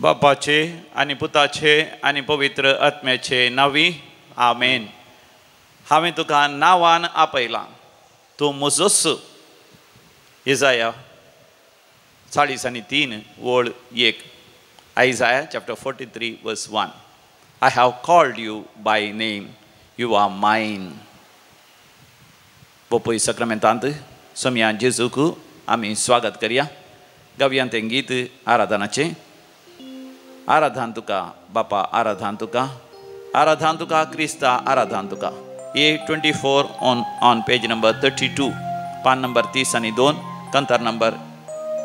बापाचे आनी पुताचे आनी पवित्र आत्म्याचे नांवी आमेन. हांवें तुका नांवान आपयलां, तूं म्हजोच. इजाया 43:1. Isaiah chapter 43 verse 1. I have called you by name, you are mine. पोपय सक्रमेंतांत Somaiya जेजूक आमी स्वागत करया. गावया तें गीत आराधनाचें. आराधन तुका बापा, आराधन तुका, आराधन तुका क्रिस्ता, आराधन तुका. A24 on page number 32, पान नंबर 32, कंतर नंबर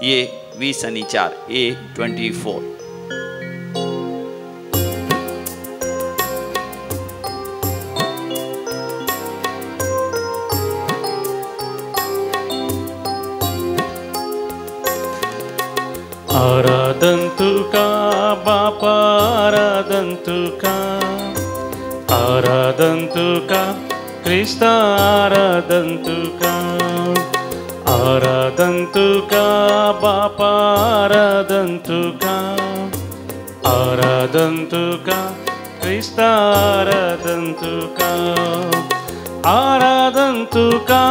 A24, A24. आराधन तुका बापा, आराधन तुका, आराधन तुका क्रिस्ता, आराधन तुका, आराधन तुका बापा, आराधन तुका, आराधन तुका क्रिस्ता, आराधन तुका, आराधन तुका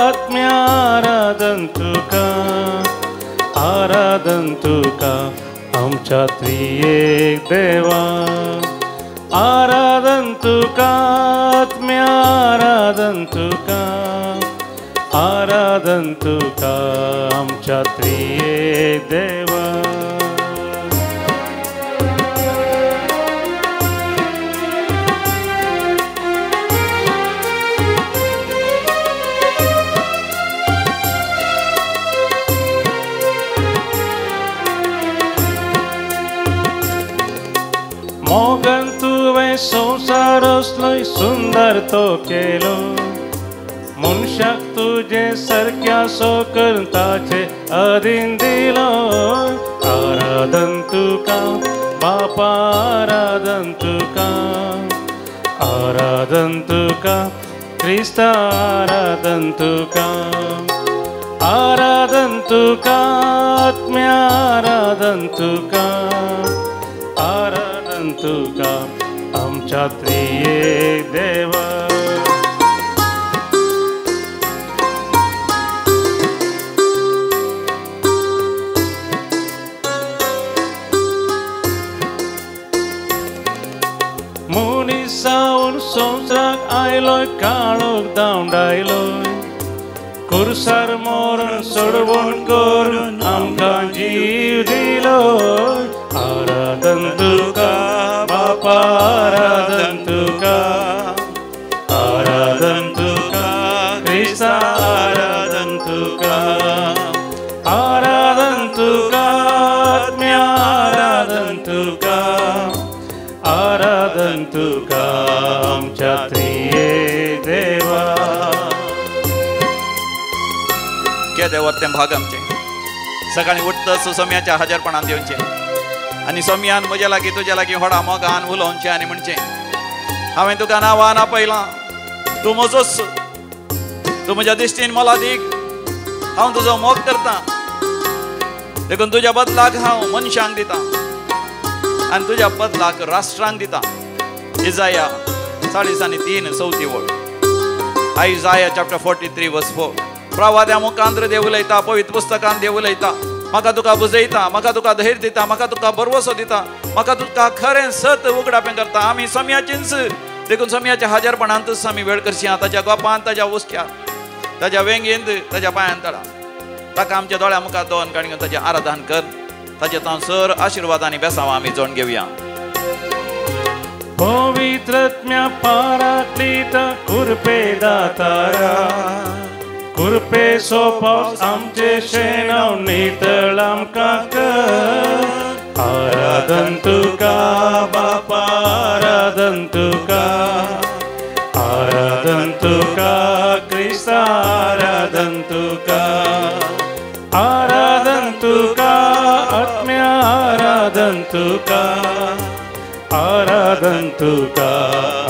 आत्म्या, आराधन तुका, आराधन तुका आमच्या त्रियेक देवा, आराधन तुका आत्म्या, आराधन तुका, आराधन तुका आमच्या त्रियेक देवा. मोगन तुवें संवसार असलोय सुंदर तो केलो, मनशाक तुजे सारक्या सो करून ताचे अधीन दिलो. आराधन तुका बापा, आराधन तुका, आराधन तुका क्रिस्ता, आराधन तुका, आराधन तुका आत्म्या, आराधन तुका, आराधन तुका आमच्या त्रियेक देवा. मनीस जावन संवसाराक आयलोय, काळोख धांवडायलोय, कुर्सार मरण सोडवण करून आमकां जीव दिलोय. आराधन तुका बापा, आराधन तुका, आराधन तुका क्रिस्ता, आराधन तुका, आराधन तुका आत्म्या, आराधन तुका, आराधन तुका आमच्या त्रियेक देवा. केदें व्हड तें भाग आमचें. सकाळीं उठतच सोम्याच्या हजारपणान दिवचें आनी सोम्यान म्हज्या लागीं तुज्या लागीं व्हडा मोगान उलोवचें आनी म्हणचें, हांवें तुका नांवान आपयलां, तूं म्हजोच, तूं म्हज्या दिश्टीन मोलादीक, हांव तुजो मोग करतां, देखून तुज्या बदलाक हांव मनशांक दितां आनी तुज्या बदलाक राष्ट्रांक दितां. इजाया 43 चवथी वळ. Isaiah chapter 43 verse 4. प्रवाद्या मुखांत देव उलयता, पवित्र पुस्तकान देव उलयता, म्हाका तुका बुजयता, म्हाका तुका धैर्य दिता, म्हाका तुका भरवसो दिता, म्हाका तुका खरें सत उगडापें करता. आमी सोम्याचींच, देखून सोम्याच्या हजारपणांतच आमी वेळ करशी. ताच्या गोपान, ताच्या उस्क्यार, ताच्या वेंगेंत, ताच्या पांयान तळा ताका आमच्या दोळ्या मुखार दोन काणी ताचें आराधन कर. ताचे तांव सर आशिर्वाद आनी बेसांव आमी जोड घेवया. पवित्रत्म्या पाराक्लीता कृपे दातारा, कृपे सोपास आमचे शेणाव नितळ आमकां कर. आराधन तुका बापा, आराधन तुका, आराधन तुका क्रिस्ता, आराधन तुका, आराधन तुका आत्म्या, आराधन तुका, आराधन तुका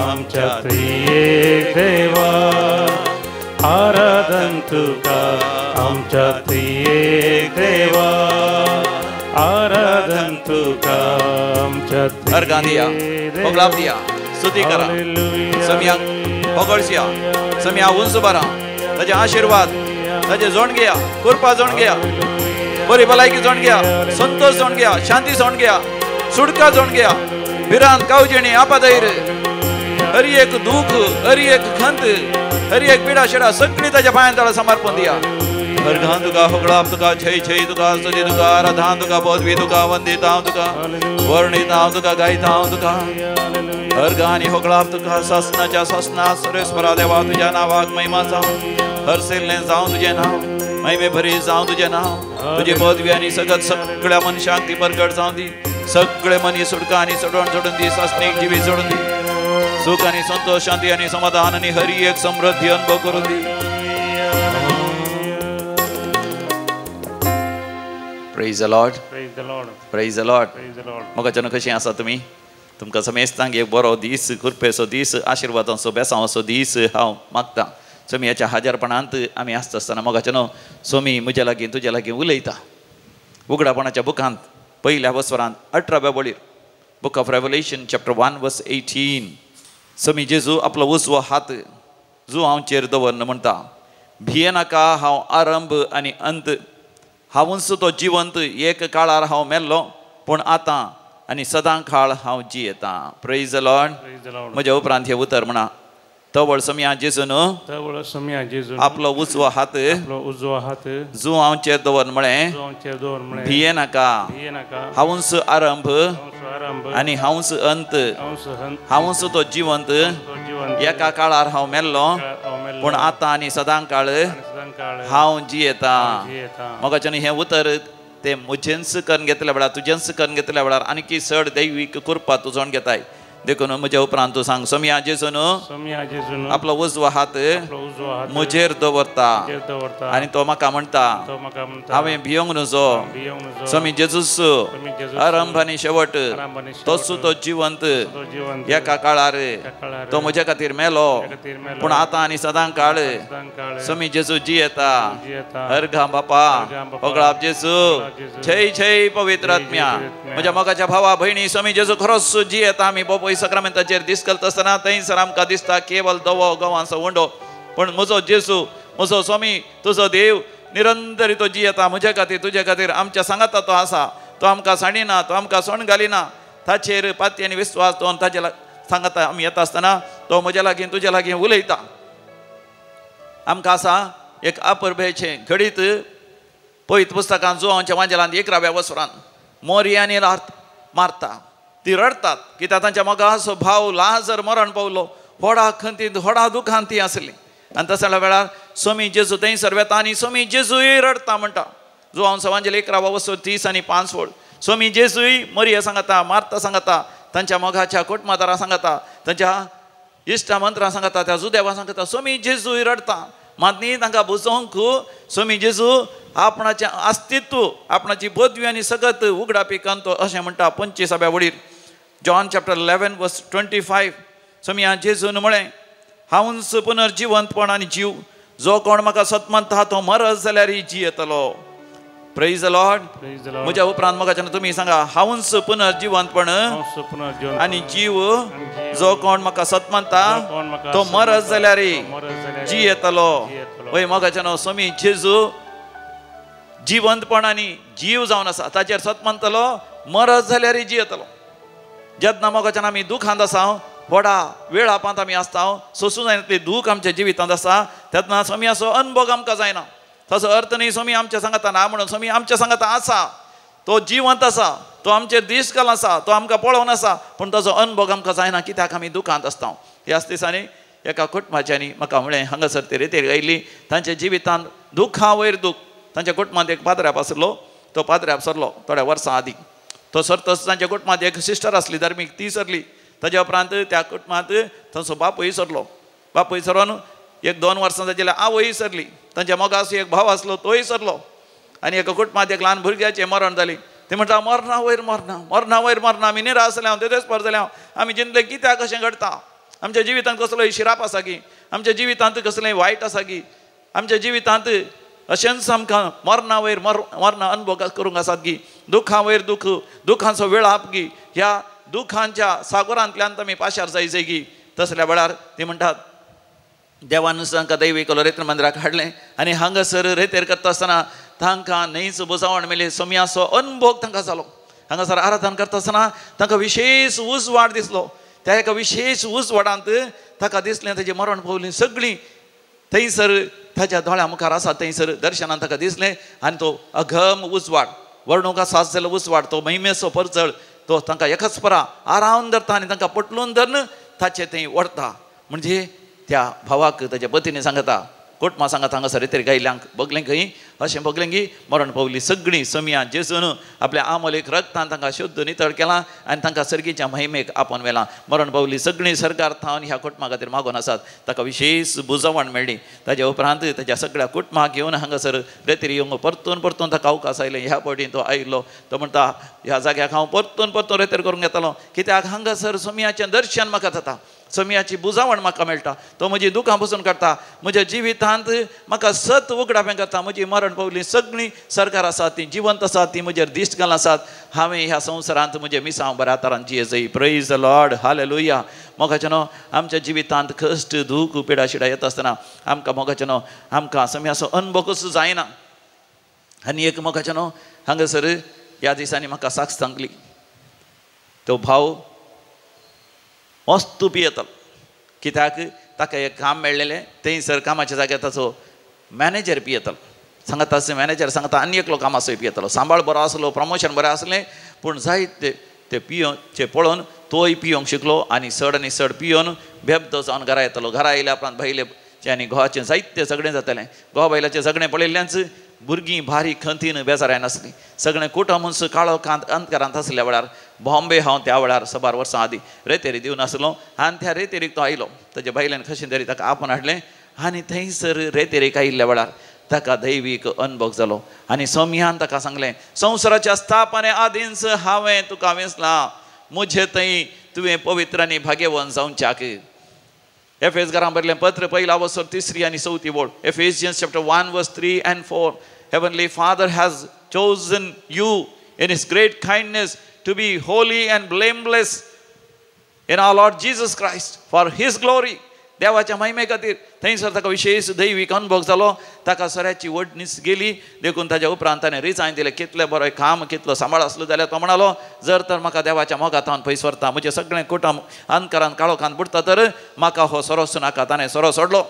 आमच्या त्रियेक देवा, आराधन तुका आमच्या त्रियेक देवा, आराधन तुका. तुका आमच्या अर्गां दिया, होगळाप दिया, स्तुती करा, समियाक होगळसिया, समिया उंच बरा, ताजे आशिर्वाद ताजे जोण घेया, कृपा जोण घेया, बरी भलायकी जोण घेया, संतोष जोण घेया, शांती जोण घेया, सुटका जोण घेया, भिरांत कावजेणी आपादैर हरी एक दुःख, हरी एक खंत, हरी एक पिडा शेडा सगळी ताज्या पांयां तळा समर्पण दिया। अर्घान तुका, होगळाप तुका, छय छय तुका, स्तुती तुका, आराधन तुका, पदवी तुका, वंदित हांव तुका, वर्णित हांव तुका, गायता हांव तुका। अर्घानी होगळाप तुका, सासनाच्या सासना सुरेश्वरा देवा तुज्या नांवाक महिमा जावं, हरसिल्लें जावं तुजें नांव, महिमे भरी जावं तुजें नांव, तुजी पदवी आनी सगत सगळ्या मनशांक ती परगट जावं दी, सगळे मनी सुटका आनी सोडवण सोडून दी, सासनीक जिवीत सोडून दी, सुख आनी संतोष, शांती आनी समाधान आनी हरी एक समृद्धी अनुभव करून दी। Praise the Lord. Praise the Lord. Praise the Lord. Praise the Lord. मोगाच्यान कशीं आसा तुमी? तुमकां समेस्तांक एक बरो दीस, कृपेचो दीस, आशिर्वादांचो, बेसांवाचो दीस हांव मागता। सोमयाच्या हाजरपणांत आमी आसता आसतना मोगाच्यान सोमी म्हज्या लागीं तुज्या लागीं उलयता। उगडापणाच्या बुकांत पयल्या वसरांत 18व्या वळीर, book of Revelation chapter 1 verse 18, Somi जेजू आपलो उजवो हात जुआंवचेर दवरन म्हणटा, भियेनाका, हांव आरंभ आनी अंत, हांवूच तो जिवंत, एक काळार हांव मेल्लो पूण आतां आनी सदां काळ हांव जियेतां। Praise the Lord. म्हज्या उपरांत हें उतर म्हणा, तवळ सोमया जेजून आपलो उजवो हात जुआंवचेर दवर म्हळें, भियेनाका, हांवूच आरंभ आनी हांवूच अंत, हांवूच तो जिवंत, एका काळार हांव मेल्लो पूण आतां आनी सदां काळ हांव जियेतां। मोगाच्यान हें उतर तें म्हजेंच करून घेतल्या वेळार, तुजेंच करून घेतल्या वेळार आनीक चड दैवीक कृपा तूं जोण घेताय। देखून म्हज्या उपरांत तूं सांग, सोमया जेजून आपलो उजवो हात म्हजेर दवरता आनी तो म्हाका म्हणटा, हांवें भियोंक नजो, सोमी जेजूस आरंभ आनी शेवट, तोच तो जिवंत, एका काळार तो म्हज्या खातीर मेलो पूण आतां आनी सदां काळ सोमी जेजू जियेता। अर्घां बापा, होगळाप जेजू, छय छय पवित्र आत्म्या। म्हज्या मोगाच्या भावा भयणी, सोमी जेजू खरोच जियेता। आमी बोपय सक्रामेंताचेर दीस घालता आसतना थंयसर आमकां दिसता केवल दवो गवांचो उंडो, पूण म्हजो जेजू, म्हजो स्वामी, तुजो देव निरंतर तो जियेता। म्हज्या खातीर, तुज्या खातीर आमच्या सांगाता तो आसा, तो आमकां सांडिना, तो आमकां सोण घालिना। ताचेर पाती आनी विस्वास दवरून ताचे सांगाता आमी येता आसतना तो म्हज्या लागीं तुज्या लागीं उलयता। आमकां आसा एक अपुरबेचें घडीत पवित्र पुस्तकांत जुआंवच्या वांजेलांत 11व्या वसरान मोरी आनी मारता ती रडतात कित्याक तांच्या मोगाचो भाव लाजर मरण पावलो, व्हडा खंतींत व्हडा दुखांत ती आसली। आनी तसल्या वेळार सोमी जेजू थंयसर वेता आनी सोमी जेजूय रडटा म्हणटा। जुआंव सवांजेल 11 वसो 30 आनी 5 वळ, सोमी जेजूय मरिया सांगता, मार्ता सांगता, तांच्या मोगाच्या कुटुंबादारां सांगता, तांच्या इश्टा मंत्रां सांगता, त्या जुदेवा सांगता, सोमी जेजूय रडटा। मात न्ही तांकां बुजोवंक सोमी जेजू आपणाचें अस्तित्व, आपणाची पदवी आनी सगत उगडापी तो अशें म्हणटा 25व्या वळीर, जॉन चॅप्टर 11 वर्स 25, सोमया जेजून म्हळें, हांवूच पुनर्जिवंतपण आनी जीव, जो कोण म्हाका सतमंता तो मरत जाल्यार जियेतलो। Praise the Lord. म्हज्या उपरांत मोगाच्यान तुमी सांगा, हांवूच पुनर्जिवंतपण आनी जीव, जो कोण म्हाका सतमंता तो मरत जाल्यार जियेतलो। वय मोगाच्यान सोमी जेजू जिवंतपण आनी जीव जावन आसा, ताचेर सतमंतलो मरत जाल्यार जियेतलो। जेन्ना मोगाच्यान आमी दुखांत आसा, व्हडा वेळापांत आमी आसता, सोसूं जायना तितलें दूख आमच्या जिवितांत आसा, तेन्ना सोमयाचो अनुभव आमकां जायना। ताचो अर्थ न्ही सोमी आमच्या सांगाता ना म्हणून, सोमी आमच्या सांगाता आसा, तो जिवंत आसा, तो आमचेर दीस घाल आसा, तो आमकां पळोवन आसा, पूण ताचो अनुभव आमकां जायना कित्याक आमी दुखांत आसता। ह्याच दिसांनी एका कुटुंबाच्यांनी म्हाका म्हळें, हांगासर ते रेतेर आयली, तांच्या जिवितांत दुखां वयर दूख। तांच्या कुटुंबांत एक पाद्र्याप आसलो, तो पाद्र्याप सरलो थोड्या वर्सां आदीं, तो सरतच तांच्या कुटुंबांत एक सिस्टर आसली धार्मीक, ती सरली। ताज्या उपरांत त्या कुटुंबांत तांचो बापूय सरलो, बापूय सरोन 1-2 वर्सां जाली आवय सरली, तांच्या मोगाचो एक भाव आसलो तोय सरलो, आनी एका कुटुंबांत एक ल्हान भुरग्याचें मरण जालें। ते म्हणटा, मरणा वयर मरणा, मरणा वयर मरणा, आमी निराश जाले, हांव तेदोस जाले, आमी जिंदले कित्याक कशें घडटा, आमच्या जिवितांत कसलोय शिराप आसा की, आमच्या जिवितांत कसलें वायट आसा की, आमच्या जिवितांत अशेंच आमकां मरणा वयर मरणा अनुभव करूंक आसात की। दुखां वयर दुख, दुखांचो वेळाप गी, ह्या दुखांच्या सागोरांतल्यान तुमी पाशार जायचे गी. तसल्या वेळार ती म्हणटात देवान तांकां दैवी रेत्र मंदिराक हाडलें आनी हांगासर रेतेर करता आसतना तांकां न्हंयच बुजावण मेळ्ळी. सोमयाचो अनभोग तांकां जालो. हांगासर आराधन करता आसतना तांकां विशेश उजवाड दिसलो. त्या एका विशेश उजवाडांत ताका दिसलें ताजें मरण पावलीं सगळीं थंयसर ताच्या दोळ्या मुखार आसा. थंयसर दर्शनान ताका दिसलें आनी तो अघम उजवाड, वर्णुका सास जालो उजवाड, तो महिमेचो परजळ तो तांकां एकच परा आरावन धरता आनी तांकां पटलून धरून ताचे थंय व्हरता. म्हणजे त्या भावाक ताच्या पतीने सांगता, कुटुंबा सांगता हांगासर रेतेर गायल्यांक बगलें खंय अशें बगलें की मरण पावली सगळीं समिया जेजून आपल्या आमोलेक रक्तान तांकां शुद्ध नितळ केलां आनी तांकां सर्गीच्या महिमेक आपोवन व्हेलां. मरण पावली सगळीं सरकार थावन ह्या कुटुंबा खातीर मागून आसात. ताका विशेश बुजवण मेळ्ळी. ताज्या उपरांत ताच्या सगळ्या कुटुंबाक घेवन हांगासर रेतेर येवंक परतून परतून ताका अवकाश आयले. ह्या पटी तो आयिल्लो. तो म्हणटा ह्या जाग्याक हांव परतून परतून रेतेर करूंक येतालो कित्याक हांगासर सोमयाचें दर्शन म्हाका जाता, सोमयाची बुजावण म्हाका मेळटा, तो म्हजी दुखां बसून काडटा, म्हज्या जिवितांत म्हाका सत उगडापें करता. म्हजी मरण पावली सगळीं सरकार आसात, ती जिवंत आसात, ती म्हजेर दिश्ट घाल आसात. हांवें ह्या संवसारांत म्हजें मिसांव बऱ्या तरान जियेजय. Praise the Lord, hallelujah. मोगाचें न्हू आमच्या जिवितांत कश्ट दूख पिडा शिडा येता आसतना आमकां मोगाचें न्हू आमकां सोमयाचो अनभोगूच जायना. आनी एक मोगाचें न्हू हांगासर ह्या दिसांनी म्हाका साक्ष सांगली. तो भाव मस्त पियेतालो कित्याक ताका एक काम मेळ्ळेलें. थंयसर कामाच्या जाग्यार ताचो मॅनेजर पियेतालो. सांगता आसलें मॅनेजर सांगता आनी एकलो कामाचो पियेतालो. सांबाळ बरो आसलो, प्रमोशन बरें आसलें, पूण जायते ते पियोचे पळोवन तोय पियोंक शिकलो आनी चड पियोन बेबदो जावन घरा येतालो. घरा आयल्या उपरांत बायलेचें आनी घोवाचें जायते झगडें जातालें. घोवा बायलाचें झगडें पळयल्ल्यानच भुरगीं बारीक खंतीन बेजाराय नासलीं. सगळें कुटुंब काळो कांत अंधकारांत आसल्या वेळार बॉम्बे हांव त्या वेळार सबार वर्सां आदीं रेतेरी दिवन आसलो आनी त्या रेतेरीक तो आयलो. ताच्या बायल्यान कशें तरी ताका आपोवन हाडलें आनी थंयसर रेतेरीक आयिल्ल्या वेळार ताका दैवीक अनभोग जालो आनी सोमयान ताका सांगलें, संवसाराच्या स्थापने आदींच हांवें तुका वेंचलां, म्हजे थंय तुवें पवित्र आनी भाग्यवन जावच्याक. एफेस घरां बरलें पत्र पयला वसर 3 आनी 4 वळ, Ephesians chapter 1 verse 3 and 4. Heavenly Father has chosen you in His great kindness to be holy and blameless in our Lord Jesus Christ for His glory. देवाच्या महिमे खातीर थंयसर ताका विशेश दैवीक अनुभव जालो. ताका सोऱ्याची वडनीस गेली देखून ताज्या उपरांत ताणें रिजायन दिलें. कितलें बरें काम, कितलो सांबाळ आसलो जाल्यार तो म्हणालो, जर तर म्हाका देवाच्या मोगांत पयस व्हरता, म्हजें सगळें कुटुंब अंधकारान काळोखान बुडटा तर म्हाका हो सोरो नाका. ताणें सोरो सोडलो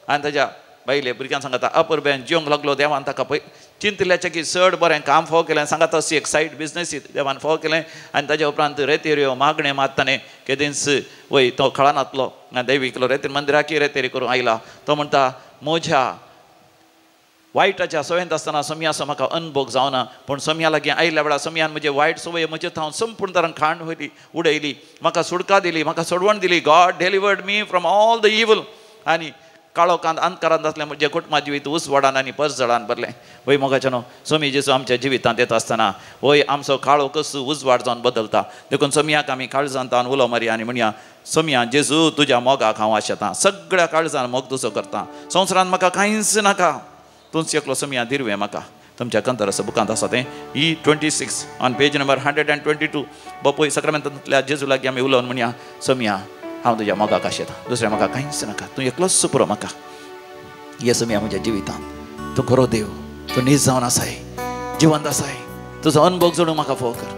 आनी ताज्या बायले भुरग्यांक सांगता अपुरबेन जिवंक लागलो. देवान ताका पय चिंतल्याचें की चड बरें काम फावो केलें. सांगता तशी एक सायड बिजनेस देवान फावो केलें आनी ताज्या उपरांत रेतेऱ्यो मागणें मात ताणें केदींच वय तो खळानातलो आनी देवीकलो रेतेर मंदिराकी रेतेरी करूंक आयला. तो म्हणटा म्हज्या वायटाच्या सवयेंत आसतना सोमयाचो म्हाका अनभोग जावना, पूण सोमया लागीं आयल्या वेळार सोमयान म्हजे वायट संवय म्हजे थावन संपूर्ण तरान खाण उडयली, म्हाका सुटका दिली, म्हाका सोडवण दिली. God delivered me from all the evil. आनी काळोखांत अंधकारांत आसलें म्हजें कुटुंबा जिवीत उसवाडान आनी परजळान भरलें. वय मोगाचें न्हू सोमी जेजू आमच्या जिवितांत येता आसतना वय आमचो काळो कसो उजवाड जावन बदलता. देखून सोमयाक आमी काळजान तावन उलो मारया आनी म्हणया, सोमया जेजू तुज्या मोगाक हांव आशेतां, सगळ्या काळजान मोग तुजो करता, संवसारांत म्हाका कांयच नाका, तूंच एकलो सोमया दिरवें म्हाका. तुमच्या कंतरस बुकांत आसा तें E26 on page number 122. बापूय सक्रामेंतांतल्या जेजू लागीं आमी उलोवन म्हणया, सोमया हांव तुज्या मोगाक आशेतां, दुसऱ्या म्हाका कांयच नाका, तूं एकलोच पुरो म्हाका. हे सोमया म्हज्या जिवितांत तूं खरो देव, तूं नीज जावन आसाय, जिवंत आसाय, तुजो अनुभव जोडूंक म्हाका फोव कर,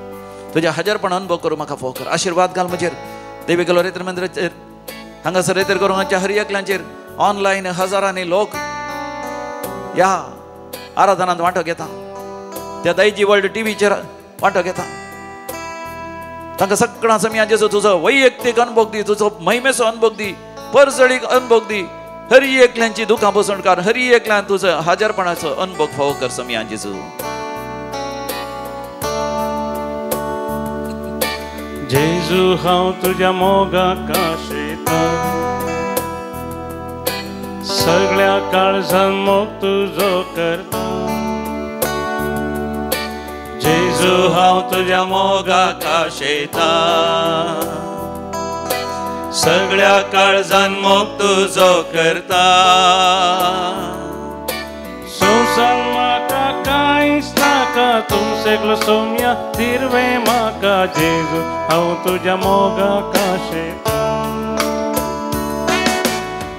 तुज्या हजारपण अनुभव करूं म्हाका फोव कर. आशिर्वाद घाल म्हजेर. देवी गेलो रेतर मंदिराचेर हांगासर रेतर करूंक आमच्या हर एकल्यांचेर ऑनलायन हजारांनी लोक ह्या आराधनांत वांटो घेता, त्या दायजी वर्ल्ड टीव्हीचेर वांटो घेता. तांकां सगळ्यां सोमया जेजू तुजो वैयक्तीक अनुभव दी, तुजो महिमेचो अनुभव दी, परजळीक अनुभव दी, हरी एकल्यांची दुखां बसून काड, हरी एकल्यान तुजो हजारपणाचो अनुभव फावो कर सोमया जेजू. जेजू हांव तुज्या मोगाक आशेतां, सगळ्या काळजान मोग तुजो करता. जेजू हांव तुज्या मोगाक आशेतां, सगळ्या काळजान मोग तुजो करता. संवसार म्हाका कांयच नाका, नाका तूं सगलो सोम्या दिरवे म्हाका जेजू हांव तुज्या मोगाक आशेता.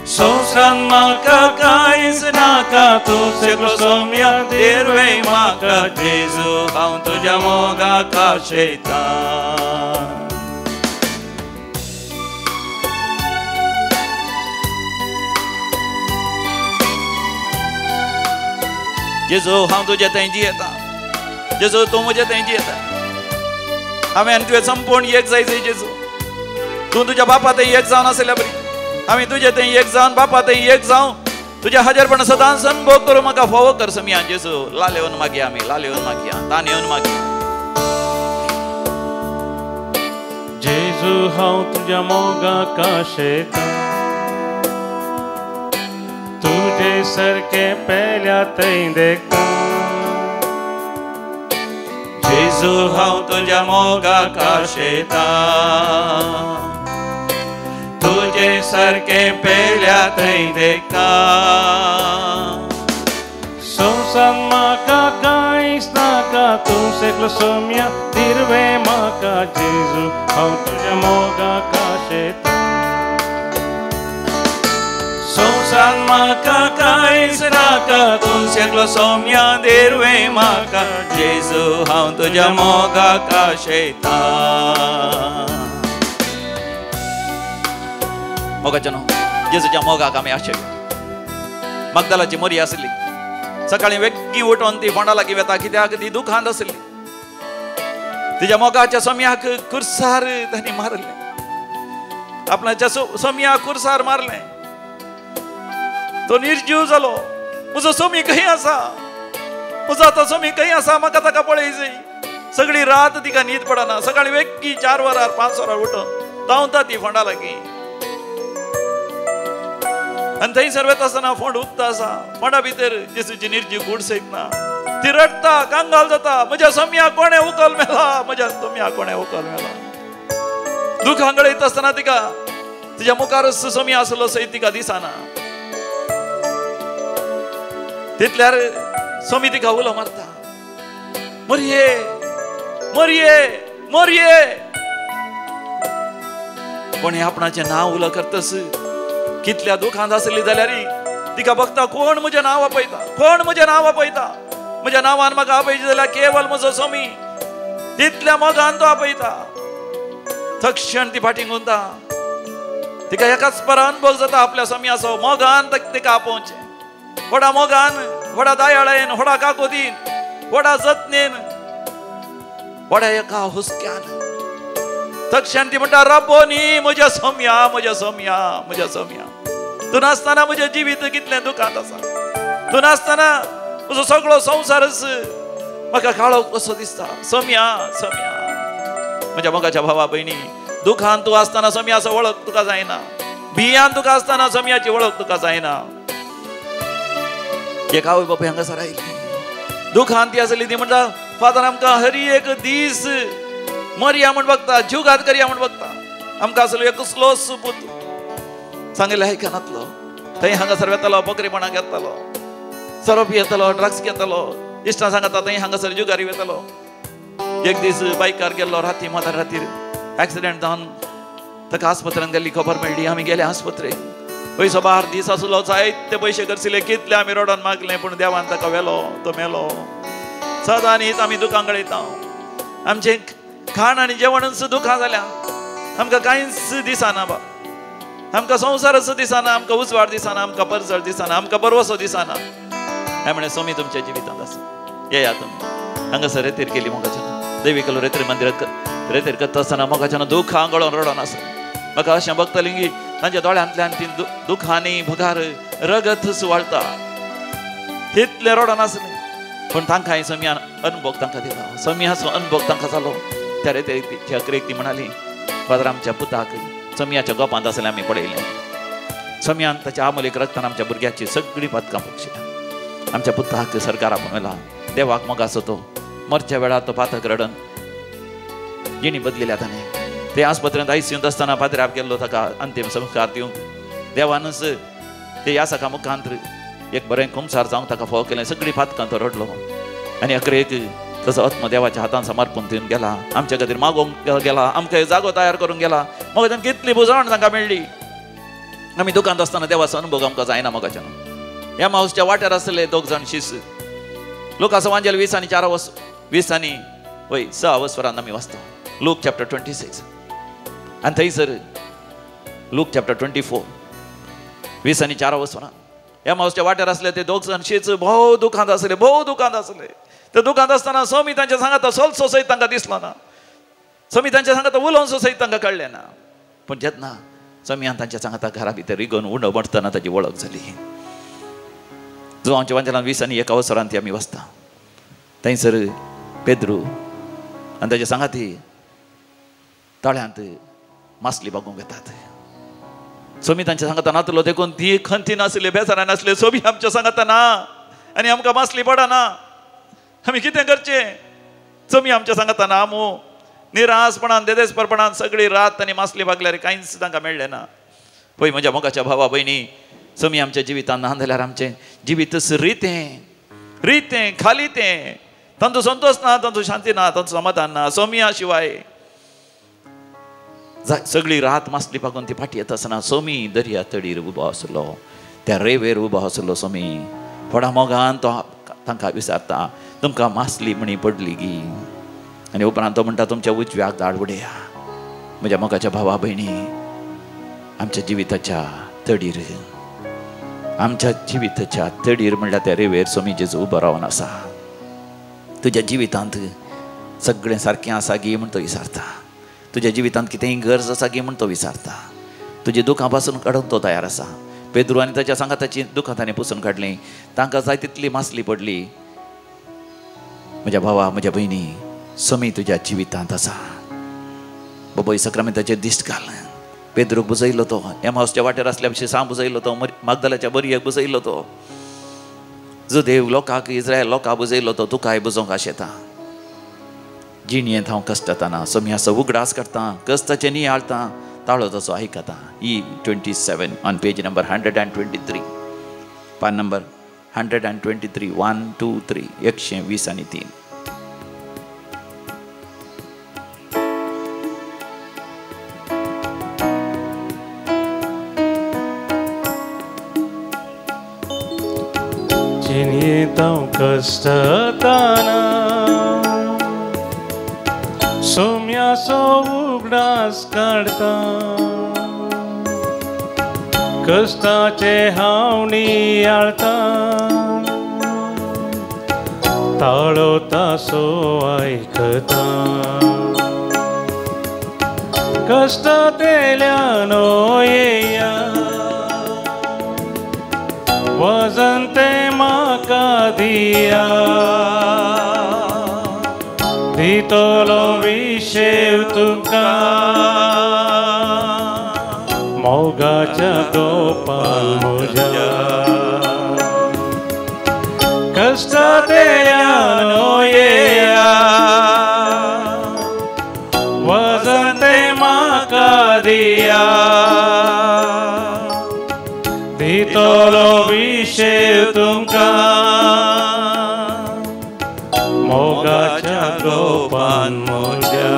संवसारान म्हाका कांयच नाका तूं सगलो सोम्या दिरवे म्हाका जेजू हांव तुज्या मोगाक आशेता. जेजू हांव तुजे थंय जियेता, जेजू तूं म्हजे थंय जियेता. हांवें आनी तुवें संपूर्ण एक जाय जेजू. तूं तुज्या बापा थंय एक जावन आसल्या बरी हांवें तुजे थंय एक जावन बापा थंय एक जावन तुज्या हाजेरपण सदांच अनुभव करूं म्हाका फावो कर समिया जेजू. लाल येवन मागया आमी, लाल येवन मागया, तान येवन मागया. जेजू हांव तुज्या मोगाक आशेता, तुजे सारकें पेल्या थंय देखता. जेजू हांव तुज्या मोगाक आशेता, तुजे सारकें पेल्या थंय देखता. संवसारान म्हाका कांयच नाका तूं सगलो सोम्या दिरवे म्हाका जेजू हांव तुज्या मोगाक आशेता. संवसारान म्हाका कांयच नाका तूं सगलो सोम्या दिरवे म्हाका जेजू हांव तुज्या मोगाक आशेता. मोगाचें न्हू जेजूच्या मोगाक आमी आशेया. मगदलाची मोरी आसली, सकाळीं वेगळी उठोन ती फोंडा लागीं वेता कित्याक ती दुखांत आसली. तिच्या मोगाच्या सोम्याक कुर्सार तांणी मारलें, आपणाच्या सोम्याक कुर्सार मारलें. तो निर्जीव जालो. म्हजो सोमी खंय आसा, म्हजो आतां सोमी खंय आसा, म्हाका ताका पळय जाय. सगळी रात तिका न्हीद पडना. सकाळीं वेगळी 4 वरार 5 वरार उठोन धांवता ती फोंडा लागीं आनी थंयसर वता आसतना फोंड उगता आसा. फोंडा भितर जेजूची निर्जीव कूड सयत ना. ती रडटा, कांगाल जाता. म्हज्या सोम्या कोणें उखल मेला, म्हज्या सोम्या कोणें उखल मेला. दुखां गळयत आसतना तिका तिच्या मुखारच सोमी आसलो सयत तिका दिसना. तितल्यार सोमी तिका उलो मारता, मरये मरये मरये. कोणें आपणाचें नांव उलो करतस कितल्या दुखांत आसली जाल्यार तिका बघता कोण म्हजें नांव आपयता, कोण म्हजें नांव आपयता. म्हज्या नांवान म्हाका आपयचें जाल्यार केवल म्हजो सोमी. तितल्या मोगान तो आपयता. तक्षण ती फाटीं गुंता. तिका एकाच परा अनुभव जाता आपल्या सोम्याचो. मोगान तिका आपोवचें, व्हडा मोगान, व्हडा दयाळेन, व्हडा काकुतीन, व्हडा जतनेन, व्हडा एका हुस्क्यान. तक्षण ती म्हणटा, रब्बोनी म्हज्या सोम्या, म्हज्या सोम्या, म्हज्या सोम्या. तूं नासतना म्हजें जिवीत कितलें दुखांत आसा. तूं नासतना म्हजो सगळो संवसारच म्हाका काळो कसो दिसता. सोम्या सोम्या. म्हज्या मोगाच्या भावा भयणी, दुखांत तूं आसतना सोम्याचो वळख तुका जायना. भियान तुका आसतना सोम्याची वळख तुका जायना. एक आवय बापूय हांगासर आयली, दुखांत ती आसली. ती म्हणटा, फादर आमकां हरी एक दीस मरया म्हण बघता, जीवघात करया म्हण बघता. आमकां आसलो एक कसलोच पूत सांगिल्लें आयकनातलो. थंय हांगासर वेतालो, बकरीपणाक येतालो, सोरो पियेतालो, ड्रग्स घेतालो. इश्टां सांगता थंय हांगासर जुगारी वेतालो. एक दीस बायकार गेल्लो राती, मदर रातीर एक्सिडेंट जावन ताका आस्पत्रेंत गेल्ली खबर मेळ्ळी. आमी गेले आस्पत्रेक. पयसो बार दीस आसलो, जायते पयशे खर्चिले, कितले आमी रोडान मागले, पूण देवान ताका व्हेलो, तो मेलो. सदां न्हीच आमी दुकां गळयता. आमचें खाण आनी जेवणच दुखां जाल्या. आमकां कांयच दिसना बा, आमकां संवसारच दिसना, आमकां उजवाड दिसना, आमकां परजळ दिसना, आमकां बरवसो दिसना. हें म्हणलें सोमी तुमच्या जिवितांत आसा, येया तुमी हांगासर रेतीर केली मोगाच्यान. देवीकलो रेतीर मंदिरात रेतीर करता आसतना मोगाच्यान दुखां गळोवन रडोन आसा. म्हाका अशें बघतलें की तांच्या दोळ्यांतल्यान ती दुखांनी भगार रगत सुवाळता. तितलें रडोन आसलें, पूण तांकां सोम्यान अनुभव तांकां दिला. सोम्याचो अनुभव तांकां जालो. त्या रेतीर अकरेक ती म्हणाली, फादर आमच्या पुताक सोम्याच्या गोपांत आसलें आमी पळयलें. सोम्यान ताच्या आमोलीक रक्तान आमच्या भुरग्याची सगळीं पातकां बक्षिल्या. आमच्या पुताक सरकारा मेला. देवाक मोगाचो तो मरच्या वेळार तो पातक रडन जिणी बदलिल्या ताणें. ते आस्पत्रेंत आयसीयूंत आसतना पाद्र्याप गेल्लो ताका अंतीम संस्कार दिवंक. देवानच ते ह्या मुखांत एक बरें कुमसार जावंक ताका फोव केलें. सगळीं पातकां तो रडलो आनी अकरेक तसो आत्मो देवाच्या हातान समर्पण दिवन गेला, आमच्या खातीर मागोवंक गेला, आमकां जागो तयार करूंक गेला. मोगाच्यान कितली बुजवण तांकां मेळ्ळी. आमी दुकानांत आसतना देवाचो अनुभव आमकां जायना मोगाच्यान. ह्या मावसच्या वाट्यार आसले दोग जाण शिस. लुकास वांजेल 20 आनी 4 वस 20 आनी वय 6 वसरान आमी वाचता लूक चॅप्टर 26 आनी थंयसर लूक चॅप्टर 24 20 आनी 4 वसरान ह्या मावसच्या वाट्यार आसले ते दोग जाण शीच भोव दुखांत आसले, भोव दुखांत आसले. ते दुखांत आसतना स्वामी तांच्या सांगाता सोलसो सयत तांकां दिसलो ना, स्वामी तांच्या सांगाता उलोवचो सयत तांकां कळ्ळें ना. पूण जेन्ना स्वामीयान तांच्या सांगाता घरा भितर रिगोवन उंडो मरतना ताची वळख जाली. जो आमच्या वांजेलान 20 आनी 1 वसरान ती आमी वाचता. थंयसर पेद्रू आनी ताच्या सांगाती तळ्यांत मासली बागोवंक येतात. स्वामी तांच्या सांगाता नातलो देखून ती खंती नासले, बेजारान नासले. स्वामी आमच्या सांगाता ना आनी आमकां मासली पडना, आमी कितें करचें? स्वामी आमच्या सांगाता ना मू निरासपणान देदेसपरपणान सगळी रात आनी मासली बागल्यार कांयच तांकां मेळ्ळें ना. पळय म्हज्या मोगाच्या भावा भयणी, स्वामी आमच्या जिवितान ना जाल्यार आमचें जिवीतच रितें रितें खाली तें, तांचो संतोश ना, तांचो शांती ना, तांचो समाधान ना. स्वामिया शिवाय सगळी रात मासली पागून ती फाटी येता आसतना स्वामी दर्या तडीर उबो आसलो, त्या रेवेर उबो आसलो. स्वामी व्हडा मोगान तो तांकां विचारता, तुमकां मासली म्हणी पडली गी? आनी उपरांत तो म्हणटा, तुमच्या उजव्याक दाड उडया. म्हज्या मोगाच्या भावा भयणी, आमच्या जिविताच्या तडीर, आमच्या जिविताच्या तडीर म्हणल्यार त्या रेवेर स्वामी जेजू उबो रावन आसा. तुज्या जिवितांत सगळें सारकें आसा गी म्हण तो विचारता. तुज्या जिवितांत कितेंय गरज आसा गी म्हण तो विचारता. तुजी दुखां पासून काडूंक तो तयार आसा. पेद्रू आनी ताच्या सांगाताची दुखां ताणें पुसून काडलीं, तांकां जाय तितली मासली पडली. म्हज्या भावा म्हज्या भयणी, स्वामी तुज्या जिवितांत आसा. बाबय सक्रामेंताचेर दिश्ट घाल. पेद्रूक बुजयलो तो, एमावसच्या वाटेर आसल्या भशेन सांग बुजयलो तो, मागदलाच्या बरयेक बुजयलो तो, जो देव लोकांक इस्रायल लोकांक बुजयलो तो तुकाय बुजोवंक आशेता. जिणयेंत हांव कश्टताना स्वामी उगडास करता, कश्टाचें नियाळता, ताळो तसो आयकता. E 27 on page number 123, पान नंबर 123, 1 2 3 120 आनी 3. जिणयेंत हांव कश्टताना सोम्याचो उगडास काडटा, कश्टाचे हांव नियाळटा, ताळो तासो आयकता. कश्टांतल्यान येया वजन ते म्हाका दिया, दितलो विशेव तुका मोगाच्या गोपान म्हज्या. कश्टांतल्यान येया वजन ते म्हाका दिया, दितलो विशेव तुमकां मोगाच्या गोपान म्हज्या.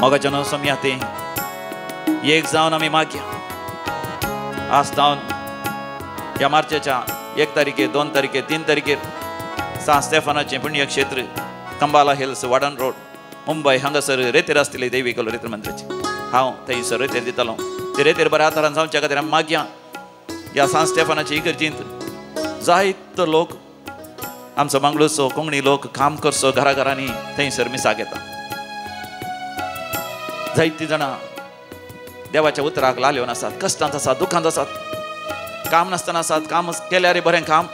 मोगाच्या न्हू स्वामी आते एक जावन आमी मागया. आज जावन ह्या मार्चेच्या 1 तारखेर, 2 तारखेर, 3 तारखेर सांत स्टेफनाचें पुण्यक्षेत्र कंबाला हिल्स, वाडन रोड, मुंबय हांगासर रेतेर आसतली देवी कलो रेतेर मंदिराची. हांव थंयसर रेतेर दितलो. ते रेतेर बऱ्या आदारान जावच्या खातीर आमी मागया. ह्या सांत स्टेफनाचे इगर्जींत जायतो लोक आमचो मंगळूरचो कोंकणी लोक काम करचो घरा घरांनी थंयसर मिसाक येता. जायतीं जाणां देवाच्या उतराक लालेवन आसात, कश्टांत आसात, दुखांत आसात, काम नासतना आसात, काम केल्यार बरें काम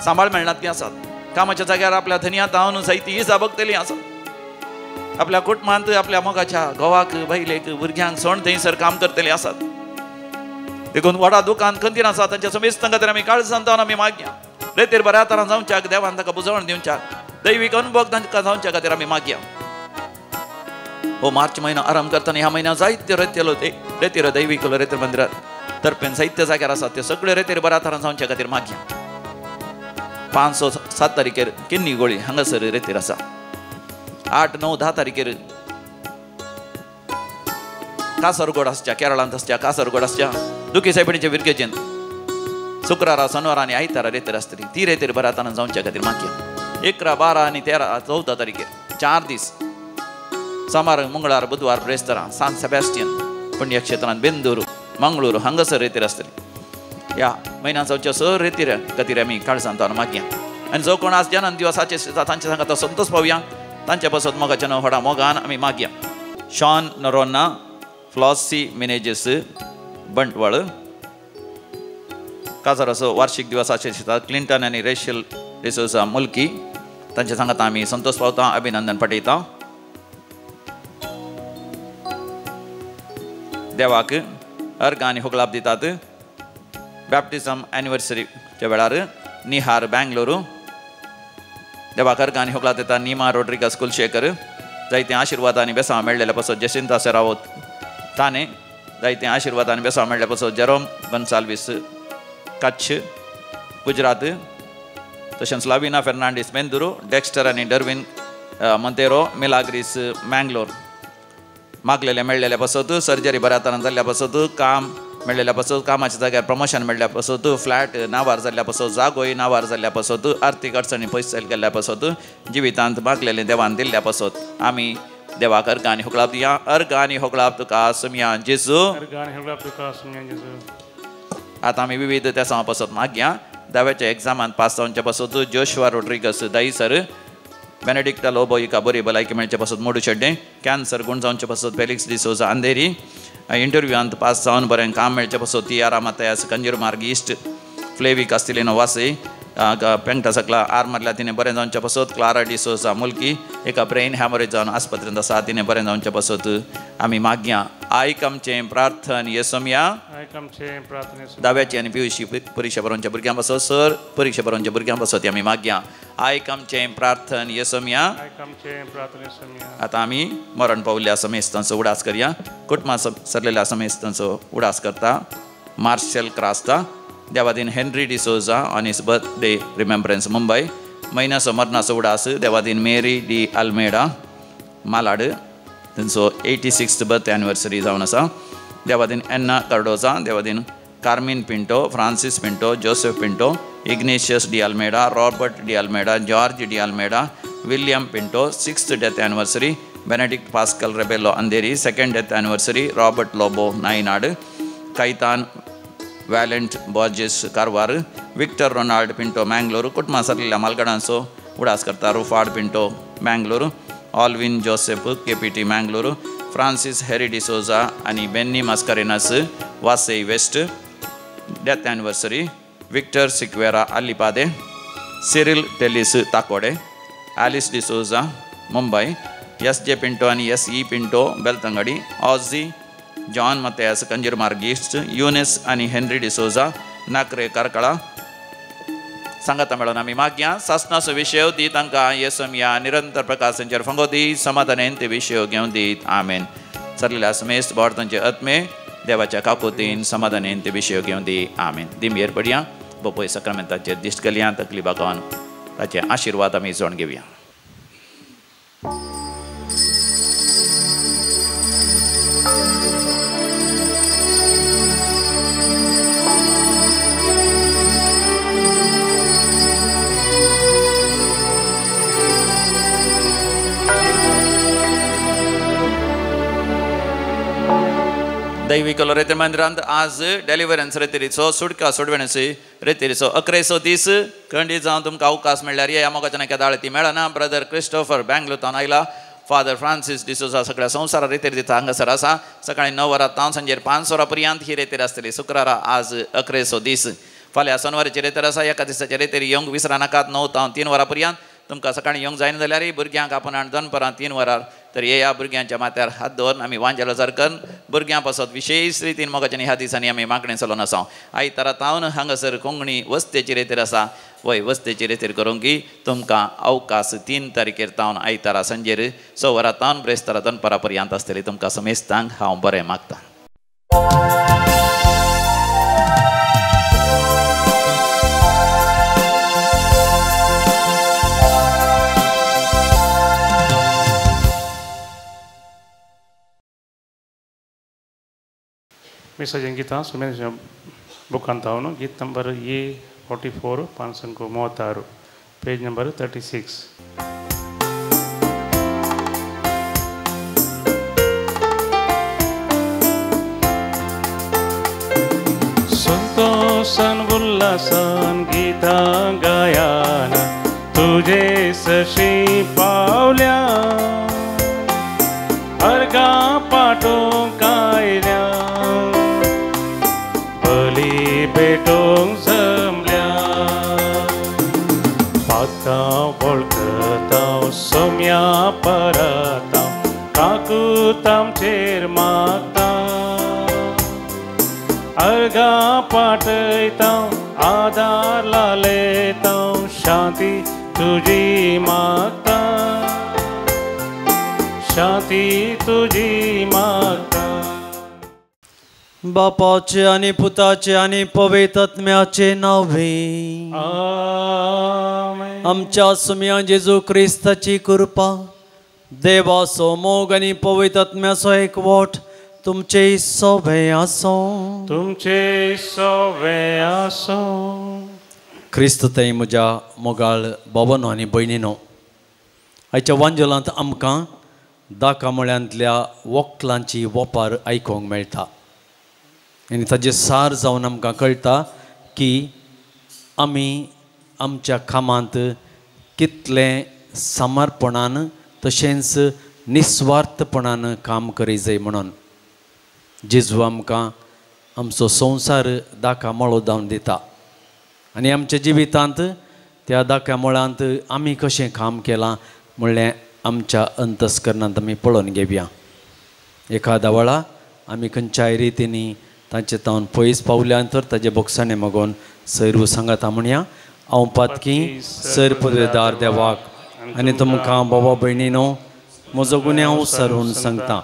सांबाळ मेळना ती आसात, कामाच्या जाग्यार आपल्या धनयांत धांवन जायती इजा भोगतली आसात, आपल्या कुटुंबांत आपल्या मोगाच्या घोवाक बायलेक भुरग्यांक सोण थंयसर काम करतले आसात. देखून व्हडा दुकान खंतीन आसा तांच्या समेस्तां खातीर आमी काळजान जावन आमी मागया. रेतेर बऱ्या तरान जावच्याक देवान ताका बुजवण दिवच्याक, दैवीक अनुभव तांकां जावच्या खातीर आमी मागया. हो मार्च म्हयनो आराम करतना ह्या म्हयन्या जायते रेतेलो रेतेर दैवीक रेतेर मंदिरात तर्पेन जायत्या जाग्यार आसात ते सगळे रेतेर बऱ्या तरान जावच्या खातीर मागया. 5, 6, 7 तारखेर किन्नी गोळी हांगासर रेतीर आसा. 8, 9, 10 तारखेर कासरगोड आसच्या केरळांत आसच्या कासरगोड आसच्या दुखी सायबिणीचे विरगेचेन शुक्रारा शनिवारा आनी आयतारा रेतीर आसतली. ती रेतीर बऱ्या जावच्या खातीर मागया. 11, 12 आनी 13, 14 तारखेर 4 दीस सोमार मंगळार बुधवार ब्रेस्तारा सान सेबॅस्टियन पुण्यक्षेत्रांत बेंदूर मंगळूर हांगासर रेतीर आसतली. ह्या म्हयन्यान जावच्या सर रेतीर खातीर आमी काळजांत मागया. आनी जो कोण आज जनान दिवसाचे तांच्या सांगात संतोष पावया तांच्या पासत मोगाच्या नांव व्हडा मोगान आमी मागया. शॉन नरोन्ना फ्लॉसी मिनेजेस बंटवाळ काजाराचो वार्षिक दिवसाचे क्लिंटन आनी रेशल डिसोजा मुल्की तांच्या सांगात आमी संतोष पावता अभिनंदन पाठयता. देवाक अर्घ आनी होगलाप दितात. बॅप्टिझम एनिवर्सरीच्या वेळार निहार बँगलोरू देवाक अर्घ आनी होगलाप दिता. निमा रोड्रिगस कुलशेखर जायते आशिर्वाद आनी बेसांव मेळ्ळेल्या पासत जेसिंता सेरावत ताणे जायते आशिर्वाद आनी बेसांव मेळ्ळ्या पासत जेरोम गोन्साल्वीस कच्छ गुजरात तशेंच लाविना फेर्नांडीस मेंदुरू डेक्स्टर आनी डर्विन मंतेरो मिलाग्रीस मँगलोर मागलेले मेळ्ळेल्या पासत सर्जरी बऱ्या तरान जाल्ल्या पासत काम मेळ्ळेल्या पासत कामाच्या जाग्यार प्रमोशन मेळ्ळ्या पासत फ्लॅट नांवार जाल्ल्या पासत जागोय नांवार जाल्ल्या पासत आर्थीक अडचणी पयस गेल्ल्या पासत जिवितांत मागलेले देवान दिल्ल्या पासत आमी देवाक अर्घ आनी होगळाप दिया. अर्घ आनी होगळाप तुका सुमया जेजू. आतां आमी विविध तेसां पासत मागया. धाव्याच्या एग्जामान पास जावच्या पासत जोशुआ रोड्रिगस दाईसर बेनेडिक्टा लोबो हिका बरी भलायकी मेळचे पासत मोडू शेड्डें कॅन्सर गुण जावचे पासत फेलिक्स डिसोजा अंधेरी इंटरव्यूआंत पास जावन बरें काम मेळचे पासत तियारा मातयास कंजूरमार्ग इस्ट फ्लेवी कास्तिलिनो वासय पेंटा सकला आर मारल्या तिणें बरें जावचे पासत क्लारा डिसोजा मुल्की एका ब्रेन हॅमरेज जावन आस्पत्रेंत आसा तिणें बरें जावचे पासत आमी मागया. आयक आमचें प्रार्थन येसोमया. धाव्याची आनी पियुशी परिक्षा बरोवच्या भुरग्यां पासत सर परिक्षा बरोवच्या भुरग्यां पासत आमी मागया. आयक आमचें प्रार्थन येसोमया. आतां आमी मरण पावल्ल्या समेस्तांचो उडास करया. कुटुंबां सरलेल्या समेस्तांचो उडास करता. मार्शल क्रास्ता देवादीन Henry D'Souza on his birthday remembrance Mumbai म्हयन्याचो मरणाचो उडास देवादीन मेरी डी अल्मेडा मालाड तांचो 86th birth anniversary जावन आसा. Devadin एन्ना Cardozo Devadin Carmen Pinto Francis Pinto Joseph Pinto Ignatius D Almeida Robert D Almeida George D Almeida William Pinto 6th death anniversary Benedict Pascal Rebello Andheri 2nd death anniversary Robert Lobo Nainad Caitan Valent Borges Karwar Victor Ronald Pinto Mangalore कुटुंबां सरलेल्या मालगडांचो उडास करता Ruford Pinto Mangalore Alvin Joseph KPT Mangalore Francis Harry D'Souza आनी Benny Mascarenhas Vasai west death anniversary Victor Sequeira Alipade Cyril Telis Takode Alice D'Souza Mumbai S J Pinto आनी S E Pinto Belthangady Ozzy John Mathias Kanjurmarg east Eunice आनी Henry D'Souza नाकरे कार्कळा सांगाता मेळोन आमी मागया. सासनाचो विशय दी तांकां येसमया निरंतर प्रकाशांचेर फांगो दी समाधानेन ते विशय घेवन दीत आमेन. सरलेल्या समेस्त भारतांचे आत्मे देवाच्या काकुतीन समाधानेन ते विशय घेवन दी आमेन. दिमयेर पडया बोपोय सक्रमेंताचेर दिश्ट घालया तकली बागोवन ताचे आशिर्वाद आमी जोण घेवया. दैविक रेतीर मंदिरांत आज डेलिवरन्स रेतिरीचो सुटका सोडवण्याची रेतिरीचो 11 दीस खंडीत जावन तुमकां अवकाश मेळ्ळ्यार या मोगाच्या केदाळ ती मेळना. ब्रदर क्रिस्टोफर बँगलोर आयला फादर फ्रांसीस डिसोजा सगळ्या संवसारा रेतीर दिता हांगासर आसा. सकाळी 9 वरां तावन सांजेर 5 वरां पर्यंत ही रेतीर आसतली. शुक्रारा आज 11 दीस. फाल्यां सोनवाराची रेतीर आसा. एका दिसाचे रेतीर येवंक विसरा नाकात. 9 तावन 3 वरां पर्यंत तुमकां सकाळीं येवंक जायना जाल्यार भुरग्यांक आपण दनपरां 3 वरार तर ह्या भुरग्यांच्या माथ्यार हात दवरून आमी वांजेलो सारकन भुरग्यां पासत विशेष रितीन मोगाच्यानी ह्या दिसांनी आमी मागणें चलोवन आसा. आयतारा तावन हांगासर कोंकणी वस्तेची रेतीर आसा. वय वस्तेची रेतीर करूंक की तुमकां अवकाश 3 तारखेर तावन आयतारा सांजेर 6 वरां तावन ब्रेस्तारा दनपरां पर्यंत आसतली. तुमकां समेस्तांक हांव बरें मागता. मिसाचें गितां सुमेश बुकांत हांव गीत नंबर A44 536, page number 36. संतोषान उल्हासान गीतां गायान तुजे सशी पावल्या अर्गा पाटोवंक आयल्या बली भेटोवंक जमल्या पातां वळखतां सोम्या परतां काकूत आमचेर मागता अर्गा पाटयता आदार लालयता शांती तुजी मागता शांती तुजी मागता. बापाचे आनी पुताचे आनी पवित्र आत्म्याचे नावे आमेन. आमच्या सुम्या जेजू क्रिस्ताची कृपा, देवाचो मोग आनी पवित्र आत्म्याचो एकवट तुमचे सोबे आसो. तुमचे सोबे आसो. क्रिस्त थंय म्हज्या मोगाळ बाबानो आनी भयणीनो, आयच्या वांजलांत आमकां दाकामळ्यांतल्या वक्लांची वपार आयकूंक मेळटा आनी ताजें सार जावन आमकां कळटा की आमी आमच्या कामांत कितलें समर्पणान तशेंच निस्वार्थपणान काम करी जाय म्हणून जेजू आमकां आमचो संवसार दाका मळो जावन दिता आनी आमच्या जिवितांत त्या दाका मळांत आमी कशें काम केलां म्हणलें आमच्या अंतस्करणांत आमी पळोवन घेवया. एखाद्या वेळा आमी खंयच्याय रितींनी तांचे तावन पयस पावल्या तर ताजे बोगसाणे मागून सैरू सांगाता म्हणया, हांव पातकी सर पदवेदार देवाक आनी तुमकां बाबा भयणीनो म्हजो गुन्यांव सारून सांगता.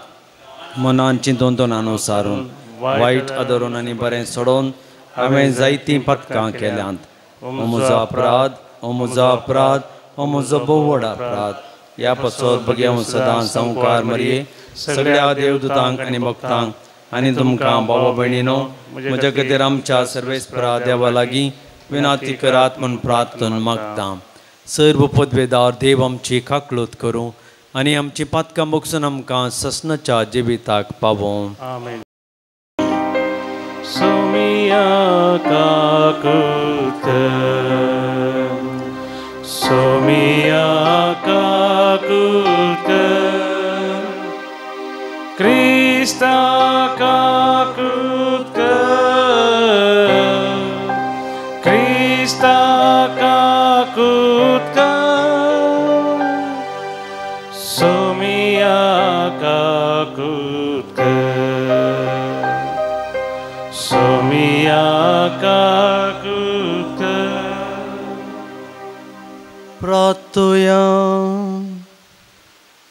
मनान चिंतून तोनान सारून वायट आदरून आनी बरें सोडोवन हांवें जायतीं पातकां केल्यांत. हो म्हजो अपराध, हो म्हजो अपराध, हो म्हजो भोव व्हड अपराध. ह्या पासत भगेवन सदां संवकार मरये सगळ्या देवदूतांक आनी भक्तांक आनी तुमकां बाबा भयणीनो म्हज्या खातीर आमच्या सर्वेस्परा देवा लागीं विनाती करात म्हूण प्रार्थना मागता. सर्व पदवेदार देव आमची काकळूत करूं आनी आमची पातकां बगसून आमकां ससनाच्या जिविताक पावों. आमेन. सोमिया काकूत, सोमिया काकूत, क्रिस्ता काकूत, क्रिस्ता काकूत, सोमिया काकूत, सोमिया काकूत. प्रार्थुया.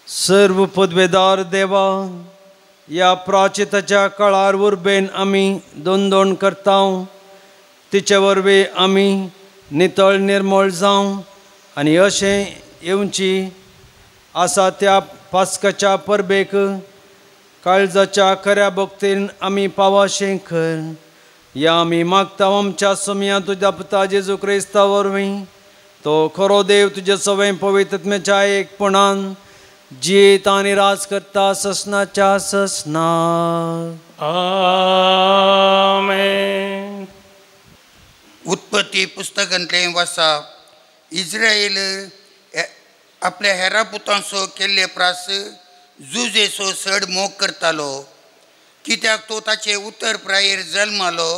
सर्व पदवेदार देवा, ह्या प्राचिताच्या काळार उर्बेन आमी दोन दोन करता, तिचे वरवीं आमी नितळ निर्मळ जावं आनी अशें येवची आसा त्या पास्काच्या परबेक काळजाच्या खऱ्या भक्तीन आमी पावाशें कर. ह्या आमी मागता आमच्या सोम्या तुज्या पुता जेजू क्रिस्ता वरवीं, तो खरो देव तुजे सवें पवित्र आत्म्याच्या एकपणान जियेता आनी राज करता ससनाच्या ससना. आमेन. उत्पत्ती पुस्तकांतलें वासा. इस्रायल आपल्या हेरा पुतांचो केल्ले प्रास जुजेचो चड मोग करतालो, कित्याक तो ताचे उत्तर प्रायेर जल्मालो.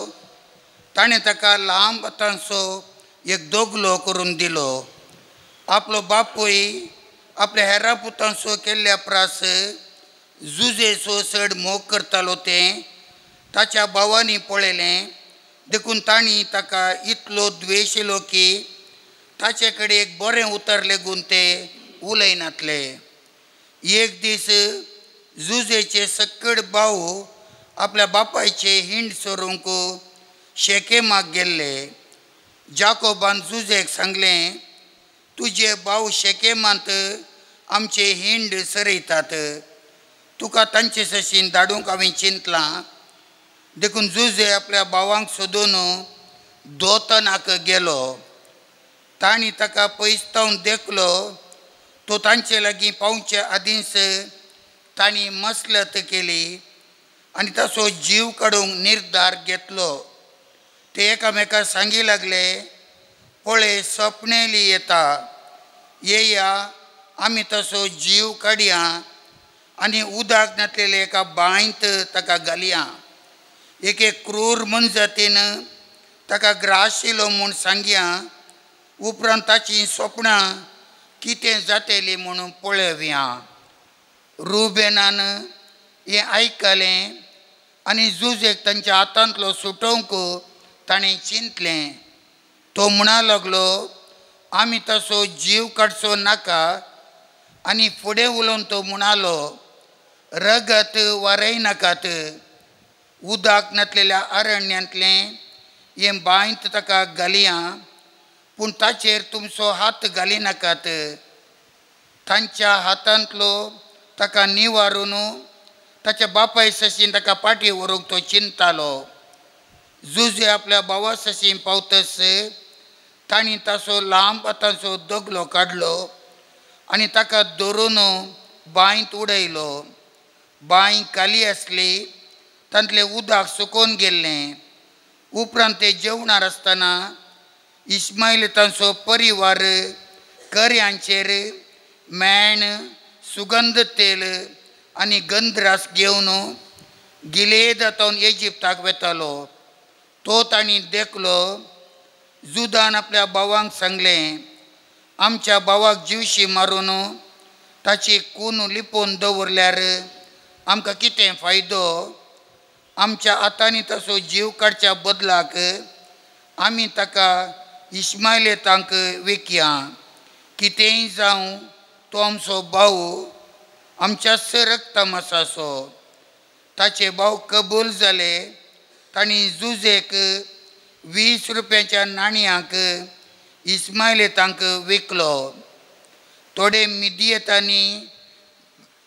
ताणें ताका लांब हातांचो एक दोगलो करून दिलो. आपलो बापूय आपल्या हेरा पुतांचो केल्ल्या प्रास जुजेचो चड मोग करतालो तें ताच्या भावांनी पळयलें. देखून तांणी ताका इतलो द्वेशिलो की ताचे कडेन एक बरें उतर लेगून ते उलयनातले. एक दीस जुजेचे सक्कड भाव आपल्या बापायचे हिंड सोरूंक शेकेमाक गेल्ले. जाकोबान जुजेक सांगलें, तुजे भाव शेकेमांत आमचे हिंड सरयतात, तुका तांचे सशीन धाडूंक हांवें चिंतलां. देखून जुजे आपल्या भावांक सोदून दोतनाक गेलो. तांणी ताका पयसतावन देखलो. तो तांचे लागीं पावचे आदींच तांणी मसलत केली आनी ताचो जीव काडूंक निर्धार घेतलो. ते एकामेका सांगी लागले, पळय सपनेली येता, येया आमी तसो जीव काडया आनी उदक नासलेले एका बांयत ताका घालया. एके क्रूर मनजातीन ताका ग्राशिलो म्हूण सांगया. उपरांत ताची सपनां कितें जातली म्हणून पळोवया. रुबेनान हें आयकलें आनी जुजेक तांच्या हातांतलो सुटोवंक ताणें चिंतलें. तो म्हणा लागलो, आमी तसो जीव काडचो नाका. आनी फुडें उलोवन तो म्हणालो, रगत वारय नाकात. उदक नासलेल्या अरण्यांतलें हें बांयत ताका घालया, पूण ताचेर तुमचो हात घाली नाकात. तांच्या हातांतलो ताका निवारून ताच्या बापाय सशीन ताका पाटी व्हरूंक तो चिंतालो. जुजे आपल्या भावा सशीन पावतस तांणी ताचो लांब हाताचो दगलो काडलो आनी ताका धरून बांयत उडयलो. बांय काली आसली, तांतलें उदक सुकोवन गेल्लें. उपरांत ते जेवणार आसतना इस्मायल तांचो परिवार कऱ्यांचेर मेण, सुगंध तेल आनी गंधरास घेवन गिलेदांत इजिप्ताक वेतालो. तो तांणी देखलो. जुदान आपल्या भावांक सांगलें, आमच्या भावाक जिवशी मारून ताची खून लिपोवन दवरल्यार आमकां कितें फायदो? आमच्या हातांनी ताचो जीव काडच्या बदलाक आमी ताका इस्मायलेतांक विकया. कितेंय जावं तो आमचो भाव, आमच्याच रक्तमासाचो. ताचे भाव कबूल जाले. तांणी जुजेक 20 रुपयांच्या नाणयांक इस्मायलेतांक विकलो. थोडे मिदियतांनी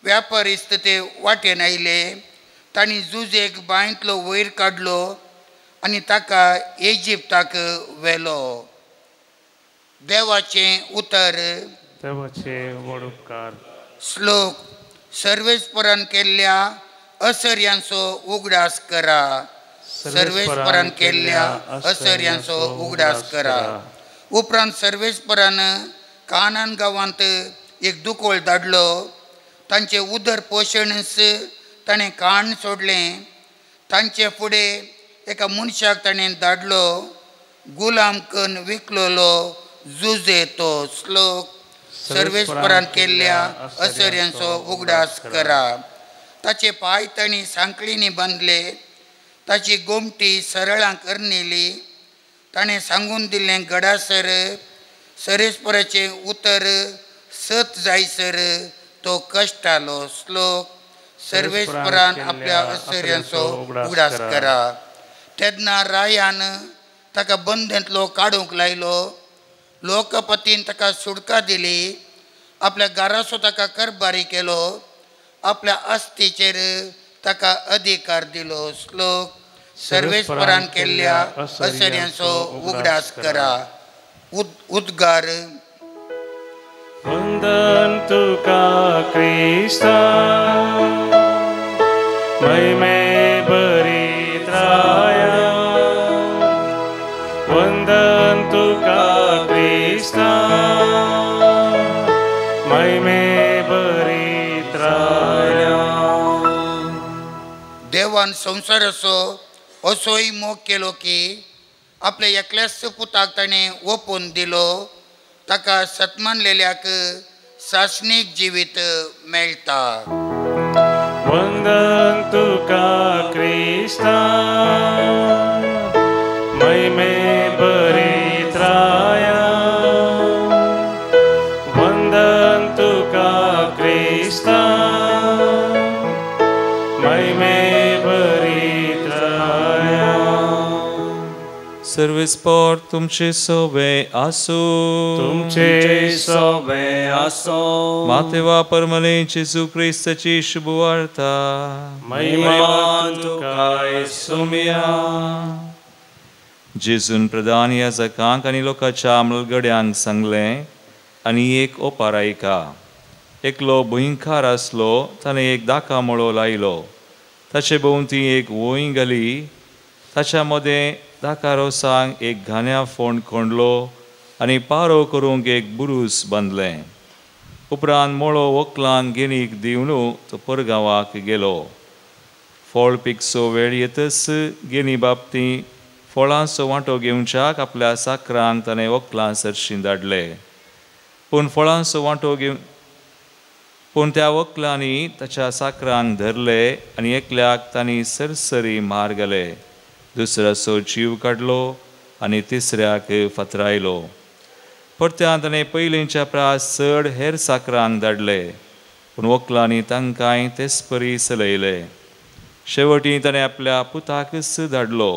व्यापारिस्त ते वाटेन आयले. तांणी जुजेक बांयतलो वयर काडलो आनी ताका इजिप्ताक व्हेलो. देवाचें उतर. देवाचे व्हड उपकार. श्लोक. सर्वेस्परान केल्ल्या असर्यांचो उगडास करा. सर्वेस्परान केल्ल्या असर्यांचो उगडास करा. उपरांत सर्वेस्परान कानान गांवांत एक दुकोळ धाडलो. तांचें उदर पोशणच ताणें काण सोडलें. तांचे फुडें एका मनशाक ताणें धाडलो, गुलाम कन्न विकलोलो जुजे तो. श्लोक. सर्वेस्परान केल्ल्या असर्यांचो उगडास करा. ताचे पांय तांणी सांकळींनी बांदले. ताची गोमटी सरळांक अर्निली. ताणें सांगून दिल्लें गडासर सरेस्पराचें उतर सत जायसर तो कश्टालो. श्लोक. सर्वेस्परान आपल्या असर्यांचो उगडास करा. तेन्ना रायान ताका बंदेंतलो काडूंक लायलो. लोकपतीन ताका सुटका दिली. आपल्या घराचो ताका करबारी केलो. आपल्या आस्तीचेर ताका अधिकार दिलो. श्लोक. सर्वेस्परान केल्ल्या असर्यांचो उगडास करा. उद्गार. वंदन तुका क्रिस्ता, महिमे भरीत राया. वंदन तुका क्रिस्ता, महिमे भरीत राया. देवान संवसाराचो असोय मोग केलो की आपल्या एकल्याच पुताक ताणें ओपून दिलो. ताका सत्मानलेल्याक सासणीक जिवीत मेळटा. वंदन तुका क्रिस्ता, महिमे भरीत राया. वंदन तुका क्रिस्ता, महिमे भरीत राया. सर्वेस्पोर तुमचे सोबे आसो. तुमचे सोबे आसो. मातेवा परमले जेजू क्रिस्ताची शुभवार्ता. महिमा तुका सोम्या. जेजून प्रधान याजकांक आनी लोकांच्या मलगड्यांक सांगलें आनी एक ओपार आयका. एकलो भुंयकार आसलो, ताणें एक दाका मळो लायलो, ताचे भोंवती एक वंय घाली, ताच्या मदें दाका रोसांक एक घाण्या फोंड खोंडलो आनी पारो करूंक एक बुरूस बांदलें. उपरांत मळो वकलांक गेनीक दिवन तो परगांवाक गेलो. फळ पिकसो वेळ येतच गेनी बाबती फळांचो वांटो घेवच्याक आपल्या साकरांक ताणें वकलां सरशीं धाडले. पूण फळांचो वांटो घेवन पूण त्या वकलांनी ताच्या साकरांक धरले आनी एकल्याक तांणी सरसरी मार घाले, दुसऱ्याचो जीव काडलो आनी तिसऱ्याक फातरायलो. परत्यान ताणें पयलींच्या प्रास चड हेर साकरांक धाडले, पूण वकलांनी तांकांय तेच परी चलयले. शेवटी ताणें आपल्या पुताकच धाडलो.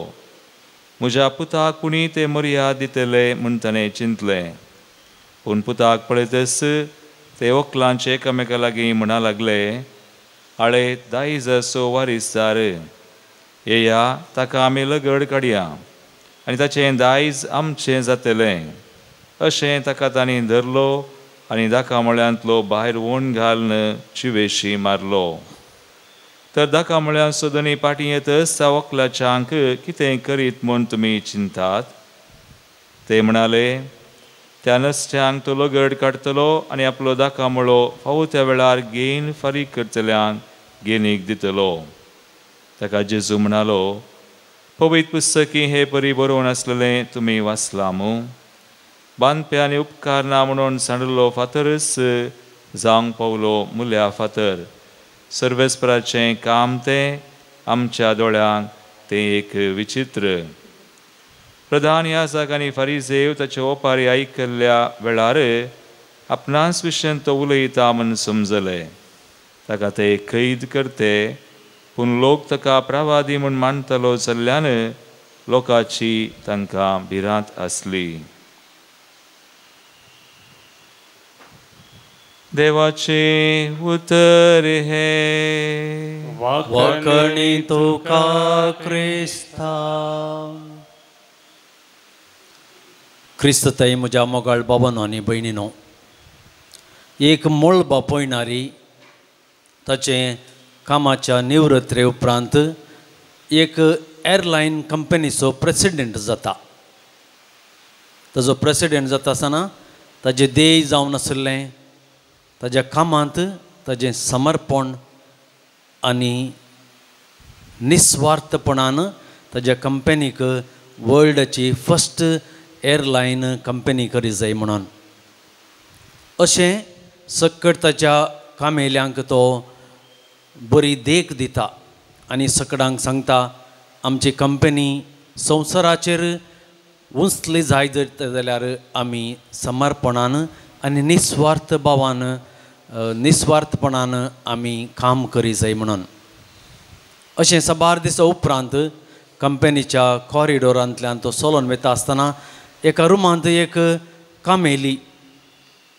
म्हज्या पुताक पुणी ते मर्याद दितले म्हूण ताणें चिंतलें. पूण पुताक पळयतच ते वकलांचे एकामेका लागीं म्हणा लागले, आळे दायजाचो वारीसदार, येया ताका आमी लगड काडया आनी ताचें दायज आमचें जातलें. अशें ताका तांणी धरलो आनी दाका मळ्यांतलो भायर वण घालून जिवेशी मारलो. तर दाका मळ्यांचो धनी पाटी येतच त्या वकलाच्यांक कितें करीत म्हूण तुमी चिंतात? ते म्हणाले, त्या नसत्यांक तो लगड काडटलो आनी आपलो दाका मळो फावो त्या वेळार घेन फारीक करतल्यांक घेनीक दितलो. ताका जेजू म्हणालो, पवित्र पुस्तकी हे परी बरोवन आसलेलें तुमी वाचलां मू? बांदप्यांनी उपकारना म्हणून सांडलो फातरच जावंक पावलो मुल्या फातर. सर्वेस्पराचें काम तें, आमच्या दोळ्यांक तें एक विचित्र. प्रधान याजक आनी फारीजेव ताचे ओपारी आयकल्ल्या वेळार आपणास विशयन तो उलयता म्हूण समजले. ताका ते कैद करते, पूण लोक ताका प्रवादी म्हूण मानतलो जाल्ल्यान लोकांची तांकां भिरांत आसली. देवाचें उतर हें. वाकणी तुका क्रिस्ता. क्रिस्त ताई म्हज्या मोगाळ बाबानो आनी भयणीनो, एक मळबा पळयणारी ताचें कामाच्या निवृत्ते उपरांत एक एअरलायन कंपनीचो प्रेसिडेंट जाता. ताजो प्रेसिडेंट जाता आसतना ताजें ध्येय जावन आशिल्लें ताज्या कामांत ताजें समर्पण आनी निस्वार्थपणान ताज्या कंपनीक वर्ल्डाची फर्स्ट एअरलायन कंपनी करी जाय म्हणून. अशें सकट ताच्या कामेल्यांक तो बरी देख दिता आनी सकडांक सांगता, आमची कंपनी संवसाराचेर उंचली जाय जर जाल्यार आमी समर्पणान आनी निस्वार्थ भावान निस्वार्थपणान आमी काम करी जाय म्हणून. अशें साबार दिसा उपरांत कंपनीच्या कॉरिडोरांतल्यान तो चलोन वता आसतना एका रुमांत एक कामेली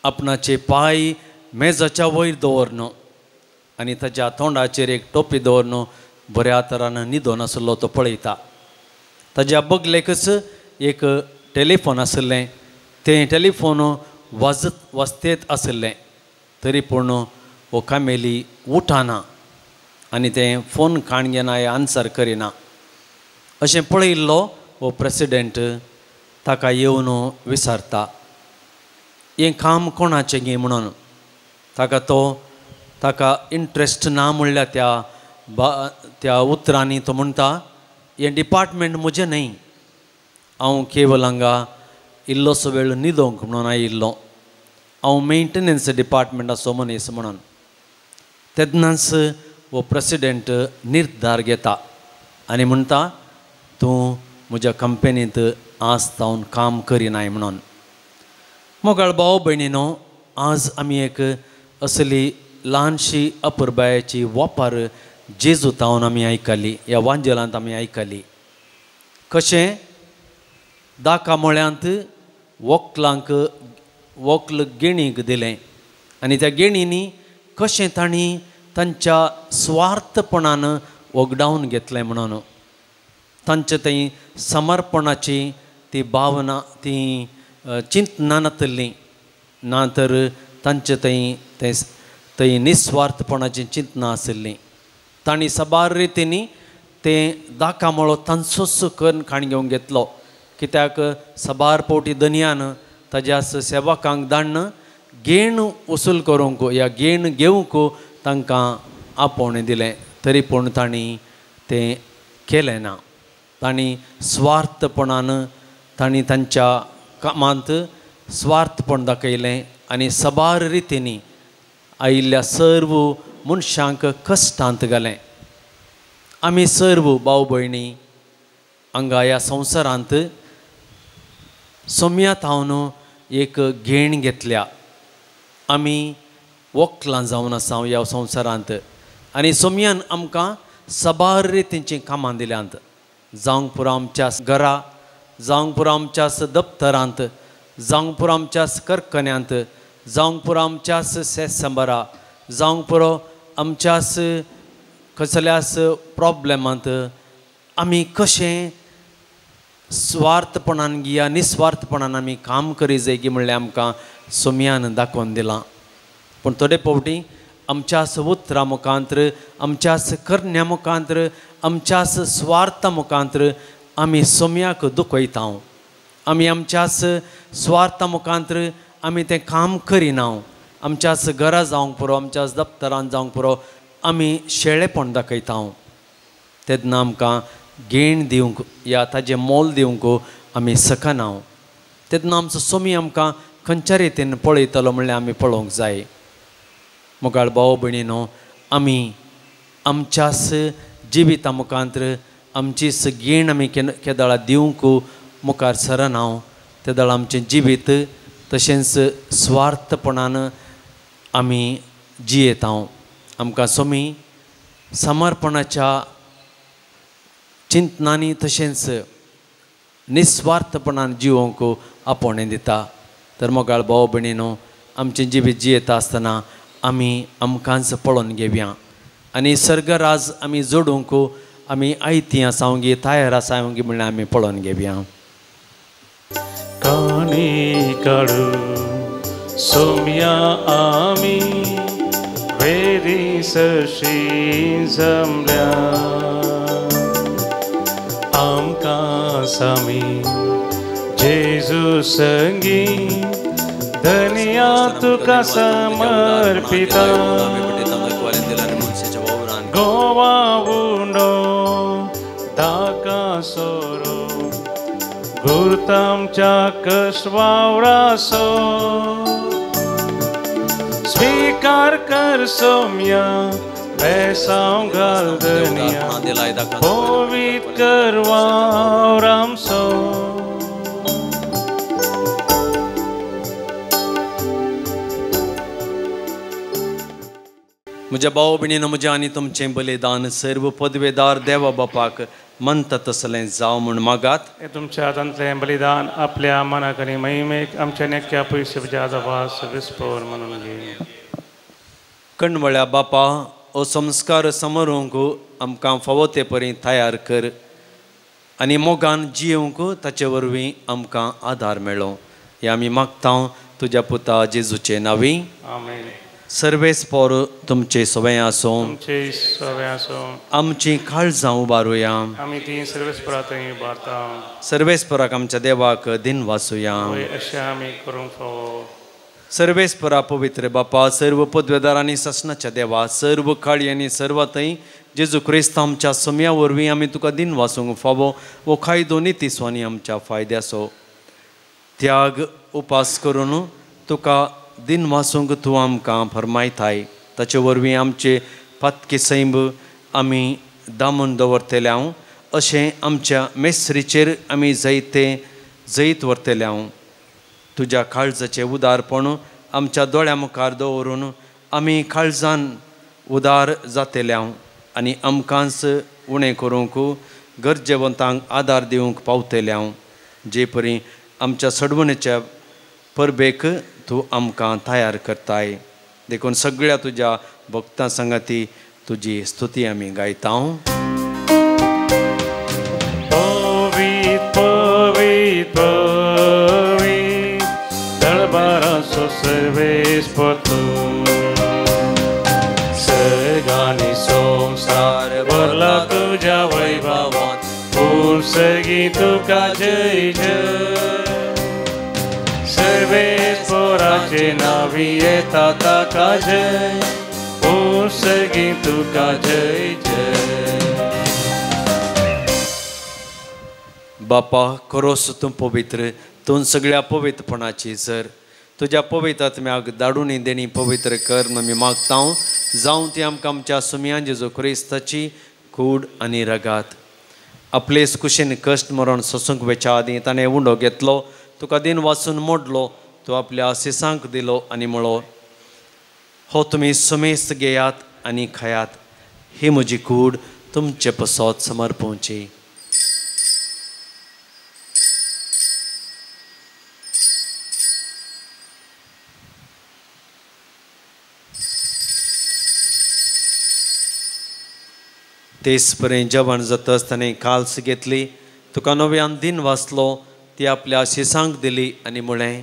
आपणाचे पांय मेजाच्या वयर दवरन आनी ताच्या तोंडाचेर एक टोपी दवरन बऱ्या तरान न्हिदोन आशिल्लो तो पळयता. ताज्या बगलेकच एक टेलिफोन आशिल्लें, तें टेलिफोन वाजत वाजतेत आशिल्लें, तरी पूण हो कामेली उठना आनी तें फोन काण घेना आन्सर करिना. अशें पळयिल्लो हो प्रेसिडेंट ताका येवन विचारता, हें काम कोणाचें गे म्हणून. ताका तो ताका इंट्रस्ट ना म्हणल्यार त्या त्या उतरांनी तो म्हणटा, हें डिपार्टमेंट म्हजें न्हय, हांव केवल हांगा इल्लोसो वेळ न्हिदोंक म्हणून आयिल्लो, हांव मेंटेनन्स डिपार्टमेंटाचो मनीस म्हणून. तेन्नाच हो प्रेसिडेंट निर्धार घेता आनी म्हणटा, तूं म्हज्या कंपनींत आज जावन काम करिनाय म्हणून. मोगाळ भाव भयणीनो, आज आमी एक असली ल्हानशी अपुरबायेची वापर जेजू तावन आमी आयकली, ह्या वांजेलांत आमी आयकली. कशें दाका मळ्यांत वकलांक वकल गेणीक दिलें आनी त्या गेणींनी कशें तांणी तांच्या स्वार्थपणान वगडावन घेतलें म्हणून तांचे थंय समर्पणाची ती भावना ती चिंतना नातल्ली ना तर तांचे थंय ते थंय निस्वार्थपणाची चिंतना आशिल्ली. तांणी साबार रितींनी तें दाका मळो तांचोच करून खाण घेवन घेतलो कित्याक साबार फावटी दनयान ताज्या सेवकांक धाडून घेण वसूल करूंक या घेण घेवंक तांकां आपोवणें दिलें तरी पूण तांणी तें केलें ना. तांणी स्वार्थपणान तांणी तांच्या कामांत स्वार्थपण दाखयलें आनी साबार रितींनी आयिल्ल्या सर्व मनशांक कश्टांत घालें. आमी सर्व भाव भयणी हांगा ह्या संवसारांत सोम्या थावन एक घेण घेतल्या. आमी वकलां जावन आसा ह्या संवसारांत आनी सोम्यान आमकां साबार रितींचीं कामां दिल्यांत. जावंक पुरो आमच्या घरा, जावंक पुरो आमच्या दप्तरांत, जावंक पुरो आमच्या कारखान्यांत, जावंक पुरो आमच्या सेसंबरा, जावंक पुरो आमच्या कसल्याच प्रॉब्लेमांत आमी कशें स्वार्थपणान या निस्वार्थपणान आमी काम करी जाय की म्हणल्यार आमकां सोम्यान दाखोवन दिलां. पूण थोडे फावटी आमच्याच उतरां मुखांत्र, आमच्याच करण्या मुखांत्र, आमच्याच स्वार्था मुखांत्र आमी सोम्याक दुखयता. आमी आमच्याच स्वार्था मुखांत्र आमी तें काम करिना. आमच्याच घरा जावंक पुरो, आमच्याच दप्तरान जावंक पुरो आमी शेळेपण दाखयता. तेन्ना आमकां घेण दिवंक या ताजें मोल दिवंक आमी शकना. तेन्ना आमचो सोमी आमकां खंयच्या रितीन पळयतलो म्हणल्यार आमी पळोवंक जाय. मोगाळ भाव भयणीनो, आमी आमच्याच जिविता मुखांत्र आमचीच घेण आमी केदळा दिवंक मुखार सरना तेदळा आमचें जिवीत तशेंच स्वार्थपणान आमी जियेता. आमकां सोमी समर्पणाच्या चिंतनांनी तशेंच निस्वार्थपणान जिवोवंक आपोवणें दिता. तर मोगाळ भाव भयणीनो, आमचें जिवीत जियेता आसतना आमी आमकांच पळोवन घेवया आनी सर्गराज आमी जोडूंक आमी आयती आसावंगी तयार आसावंगी म्हणल्यार आमी पळोवन घेवया. काणी काडू सोम्या आमी वेरी सरशी जमल्या आमकां सामी जेजू संगी धनिया तुका समर्पिता गोवा उंडो दाका सोरो गुरुतामच्या कश्वावरासो स्वीकार कर सोम्या बेसांव घाल धनिया पवित कर वावरामसो. म्हज्या भाव भयणीनो, म्हज्या आनी तुमचें बलिदान सर्व पदवेदार देवा बापाक म्हणटा तसलें जावं म्हूण मागात. तुमच्या हातांतलें बलिदान आपल्या मनाक आनी महिमेक आमच्या नेक्या पयशे आवाज विस्पोर म्हणून घे. कणवळ्या बापा, हो संस्कार समरूंक आमकां फावो ते परी तयार कर आनी मोगान जियोवंक ताचे वरवीं आमकां आदार मेळो. हें आमी मागता तुज्या पुता जेजूचे नांवी. आमेन. सर्वेस पोर तुमचे सवय आसूं, आमची काळजां उबारुया. आमी ती सर्वेस्परा उबारता. सर्वेस्पराक आमच्या देवाक दिन वाचुया. अशें आमी करूंक फावो. सर्वेस्परा पवित्र बापा, सर्व पदवेदार आनी सासणाच्या देवा, सर्व काळी आनी सर्व थंय जेजू क्रिस्त आमच्या सोम्या वरवीं आमी तुका दिन वाचूंक फावो. हो कायदो नितीचो आनी आमच्या फायद्याचो त्याग उपास करून तुका दिन वाचूंक तूं आमकां फरमायताय. ताचे वरवीं आमचे पातकी सैंब आमी दामून दवरतले हांव अशें आमच्या मेसरीचेर आमी जैते जैत व्हरतले हांव. तुज्या काळजाचें उदारपण आमच्या दोळ्या मुखार दवरून आमी काळजान उदार जातले हांव आनी आमकांच उणें करूंक गरजेवंतांक आदार दिवंक पावतले हांव. जे परी आमच्या सडवणेच्या परबेक तूं आमकां तयार करताय. देखून सगळ्या तुज्या भक्तां सांगाती तुजी स्तुती आमी गायता. पवित्र पवित्र पवित्र दळबाराचो सर्वेस्पर सगानी संवसार भरला तुज्या वैभवान पुरसगी तुका जय जय. सर्वेस्पराचे नावी येता ताका जय पुरसगी तुका जय जय. बापा खरोच तूं पवित्र, तूं सगळ्या पवित्रपणाची सर. तुज्या पवित्र आत्म्याक धाडून देणी पवित्र कर आमी मागता. जावं ती आमकां आमच्या सुमयान जेजू क्रिस्ताची कूड आनी रगात. आपलेच कुशीन कश्ट मरण सोसूंक वेच्या आदीं ताणें उंडो घेतलो, तुका दिन वाचून मोडलो, तूं आपल्या आसिसांक दिलो आनी म्हळो, हो तुमी सुमेस्त घेयात आनी खायात, ही म्हजी कूड तुमचे पसत समर्पोवची. तेच परेन जेवण जातच ताणें काल्स घेतली, तुका नव्यान दिन वाचलो, ती आपल्या शिसांक दिली आनी म्हळें,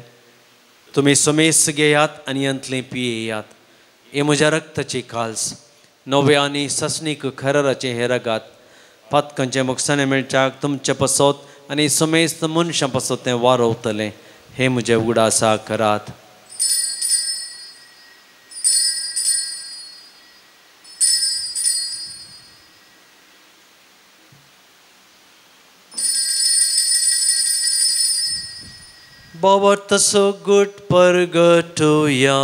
तुमी सुमेस्त घेयात आनी अंतलें पियेयात, हे म्हज्या रक्ताची काल्स, नव्या आनी ससणीक खराराचें हें रगात. पातकांचें मोगसाणें मेळच्याक तुमचे पसत आनी सुमेस्त मनशां पसत तें वारोवतलें, हें म्हजें उगडासा करात. बाबा तसो गुट परगटुया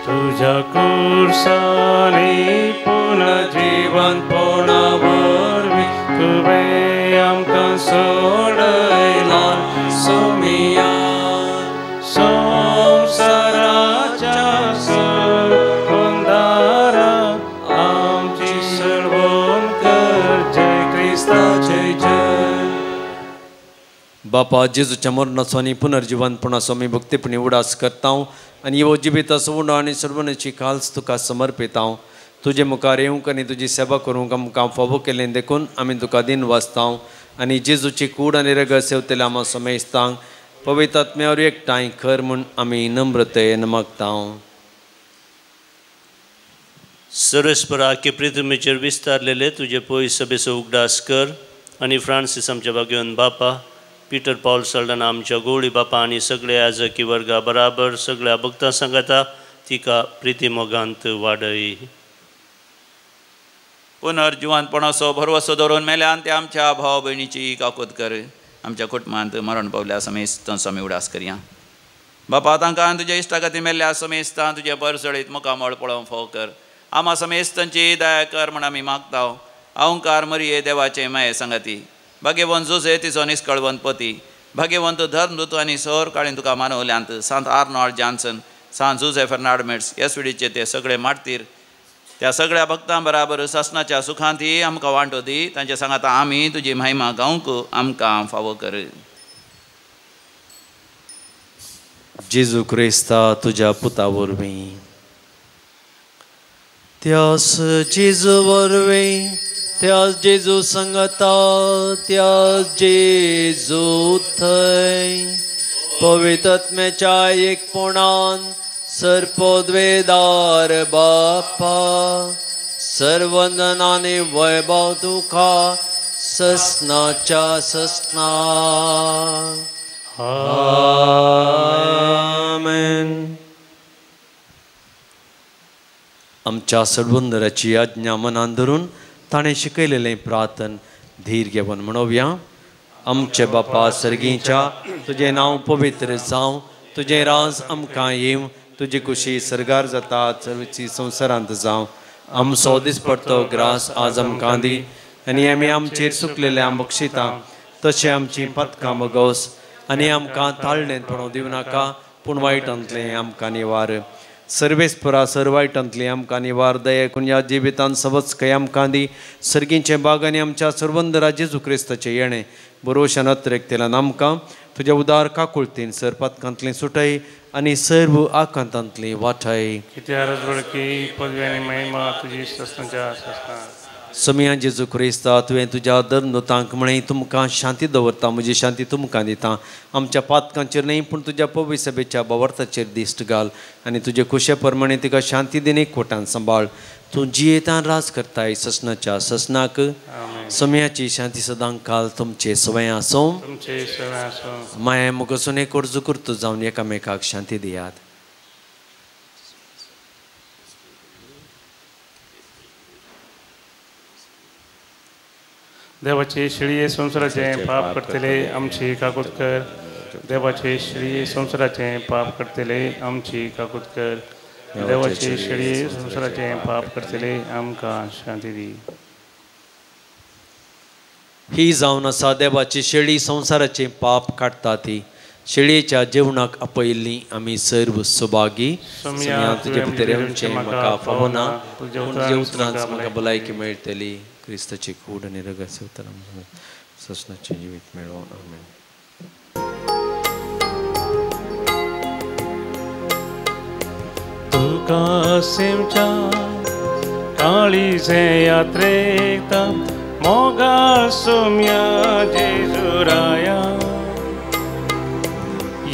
तुझ्या कुर्सानी पुनर्जीवनपणा वरवीं तुवें आमकां सोडयलां सोमिया. संवसाराच्या संदारा आमची सळवण कर जय क्रिस्ता जय जय. बापा जेजूच्या मरणाचो आनी पुनर्जिवनपणाचो आमी भक्तीपणी उडास करता आनी हो जिविताचो उंडो आनी सर्वणाची काल्स तुका समर्पिता. तुजे मुखार येवंक आनी तुजी सेवा करूंक आमकां फावो केलें देखून आमी तुका दिन वाचता आनी जेजूची कूड आनी रगत सेवतल्या आमा समेस्तांक पवित्र आत्म्यावर एकठांय कर म्हूण आमी नम्रतेन मागता. सर्वेस्परा आख्खे पृथ्वीचेर विस्तारलेले तुजे पयस सभेचो उगडास कर आनी फ्रांसीस आमच्या भाग्यवन बापा, पीटर पावल सल्डन आमच्या गोवळी बापा आनी सगळे आजकी वर्गा बराबर सगळ्या भक्तां सांगता तिका प्रिती मोगांत वाडय. पुनर्जिवनपणाचो भरवसो दवरून मेल्यान ते आमच्या भाव भयणीची काकूत कर. आमच्या कुटुंबांत मरण पावल्या समेस्तांचो आमी उडास करया. बापा तांकां तुज्या इश्टा खातीर मेल्ल्या समेस्तां तुजें परसळीत मुखामळ पळोवंक फावो कर. आमा समेस्तांची दया कर म्हूण आमी मागता. अहंकार मरिये देवाचे माये सांगाती, भाग्यवंत जुजे तिचो निस्कळवंत पती, भाग्यवंत धर्मदूत आनी सर काळीन तुका मानवल्यांत सांत आर्नॉल्ड जॉन्सन, सांत जुजे फेर्नांड मेट्स, एस विडीचे ते सगळे मार्तीर, त्या सगळ्या भक्तां बराबर सासनाच्या सुखांत आमकां वांटो दी. तांचे सांगाता आमी तुजी महिमा गावंक आमकां फावो कर. जेजू क्रिस्ता तुज्या पुता वरवीं, त्यास जेजू वरवीं, त्यास जेजू संगता, त्यास जेजू थंय पवित्र आत्म्याच्या एकपणान सर्पद्वेदार बापा सर्वंदनाने वैभव तुका ससनाच्या ससना. आमेन. आमच्या सर्वंदराची आज्ञा मनान धरून ताणें शिकयलेलें प्रार्थन धीर घेवन म्हणोवया. आमचे बापा सर्गीच्या, तुजें नांव पवित्र जावं, तुजें राज आमकां येवं, तुजी कुशी सर्गार जाता सर्वची संवसारांत जावं. आमचो दिसपडतो ग्रास आज आमकां दी आनी आमी आमचेर सुकलेल्या बक्षिता तशें आमचीं पथकां बगोस आनी आमकां ताळणेंत पडोवंक दिवं नाका, पूण वायटांतलें आमकां निवार. सर्वेस्परा सर्वायटांतली आमकां निवार दया करून ह्या जिवितान सवच खंय आमकां दी सर्गींचे बाग आनी आमच्या सर्वंदरा जेजू क्रिस्ताचें येणें बरोशान अत्रेकतेल्यान आमकां तुज्या उदार काकुळतीन सर पातकांतली सुटय आनी सर्व आकांतांतली वाठाय. समिया जेजू क्रिस्ता तुवें तुज्या धर्मदूतांक म्हळें तुमकां शांती दवरता म्हजी शांती तुमकां दिता. आमच्या पातकांचेर न्हय पूण तुज्या पवित्र सभेच्या भावार्थाचेर दिश्ट घाल आनी तुजे खुशे प्रमाणे तिका शांती दिनी कोटान सांबाळ. तूं जियेतान राज करताय ससनाच्या ससनाक. सम्याची शांती सदां काल तुमचे सवय आसूं. माया मुगसून एक अर्ज करतो जावन एकामेकाक शांती दियात. देवाचे शिळये संवसाराचें पाप करतले आमची काकूत कर. देवाचे शिळये संवसाराचें पाप करतले आमची काकूत कर. देवाचे शिळये संवसाराचें पाप करतले आमकां शांती दी. ही जावन आसा देवाची शेळी संवसाराचें पाप काडटा ती. शेळयेच्या जेवणाक आपयिल्ली आमी सर्व सुभागी. तुजे भितर येवचें म्हाका फावना, तुज्या उतरांच म्हाका भलायकी मेळटली. क्रिस्ताची कूड आनी रगत सेवतना ससनाचें जिवीत मेळोवन. आमेन. तुका सेमच्या काळीचे यात्रेता मोगा सोम्या जेजुराया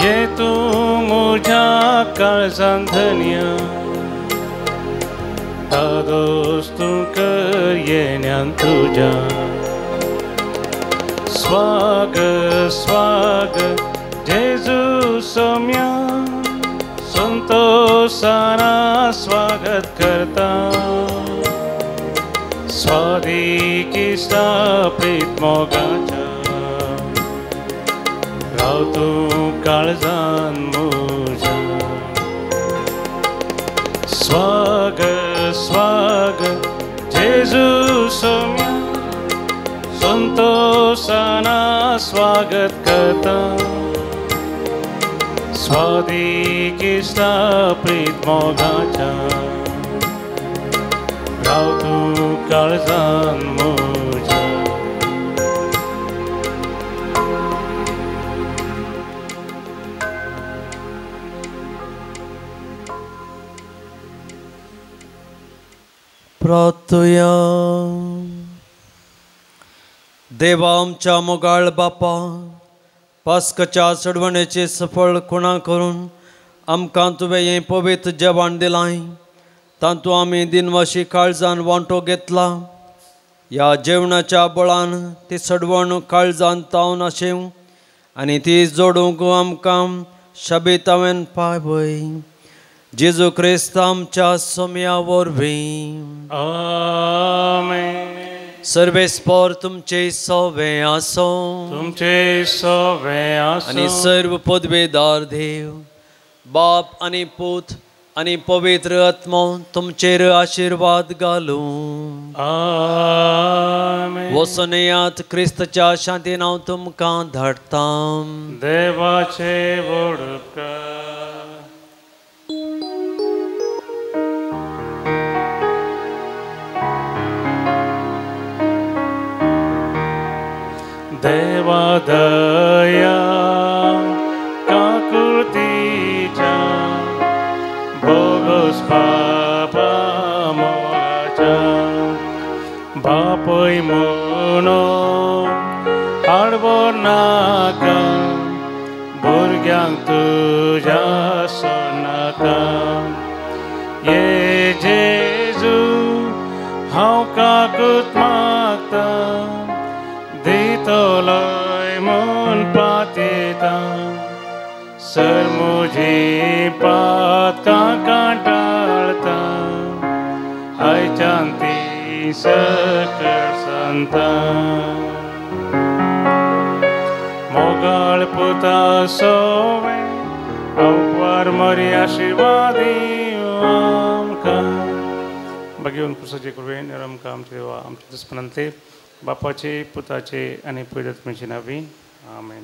ये तूं म्हज्या काळजान धन्या तादोस तूं कर येण्यान तुज्या. स्वागत स्वागत जेजू सोम्या संतोषाना स्वागत करता. स्वादिकिस्ता प्रीत मोगाच्या राव तूं काळजान म्हज्या. स्वागत स्वागत जेजू सोम्या संतोषाना स्वागत करता. स्वादिकिस्ता प्रीत मोगाच्या राव तूं काळजान म्हज्या. प्रार्थया. देवा आमच्या मोगाळ बापा, पास्काच्या चडवणेचे सफळ खुणा करून आमकां तुवें हें पवित्र जेवण दिलां. तातूंत आमी दिनवाशी काळजान वांटो घेतला. ह्या जेवणाच्या बळान ती चडवण काळजान तावन आशेव आनी ती जोडूंक आमकां शबितावेन पावय. जेजू क्रिस्त आमच्या सोम्या वरवीं. आमेन. सर्वेस्पर तुमचे सवे आसो. तुमचे सवे आसो. आनी सर्व पदवेदार देव बाप आनी पूत आनी पवित्र आत्मो तुमचेर आशिर्वाद घालूं. आमेन. वसनयात क्रिस्तच्या शांतीन हांव तुमकां धाडटा. देवाचे व्हड उपकार. देवा दया काकुळतीच्या भोगोस पापा मोगाच्या बापय म्हणून हाडवो नाका भुरग्यांक तुज्या सोनाका. ये जेजू हांव काकूत मागता दितलोय म्हूण पातयेता. सर म्हजी पातकां कांटाळता आयच्यान ती सकळ सांगता. मोगाळ पुता सोवे अवपार मरी आशिर्वादी आमकां. भगीवन पुसाचे कृपेन आमकां आमचे देवा आमच्या दुस्मनांतले बापाचे पुताचे आनी पवित्र आत्म्याचे नांवी. आमेन.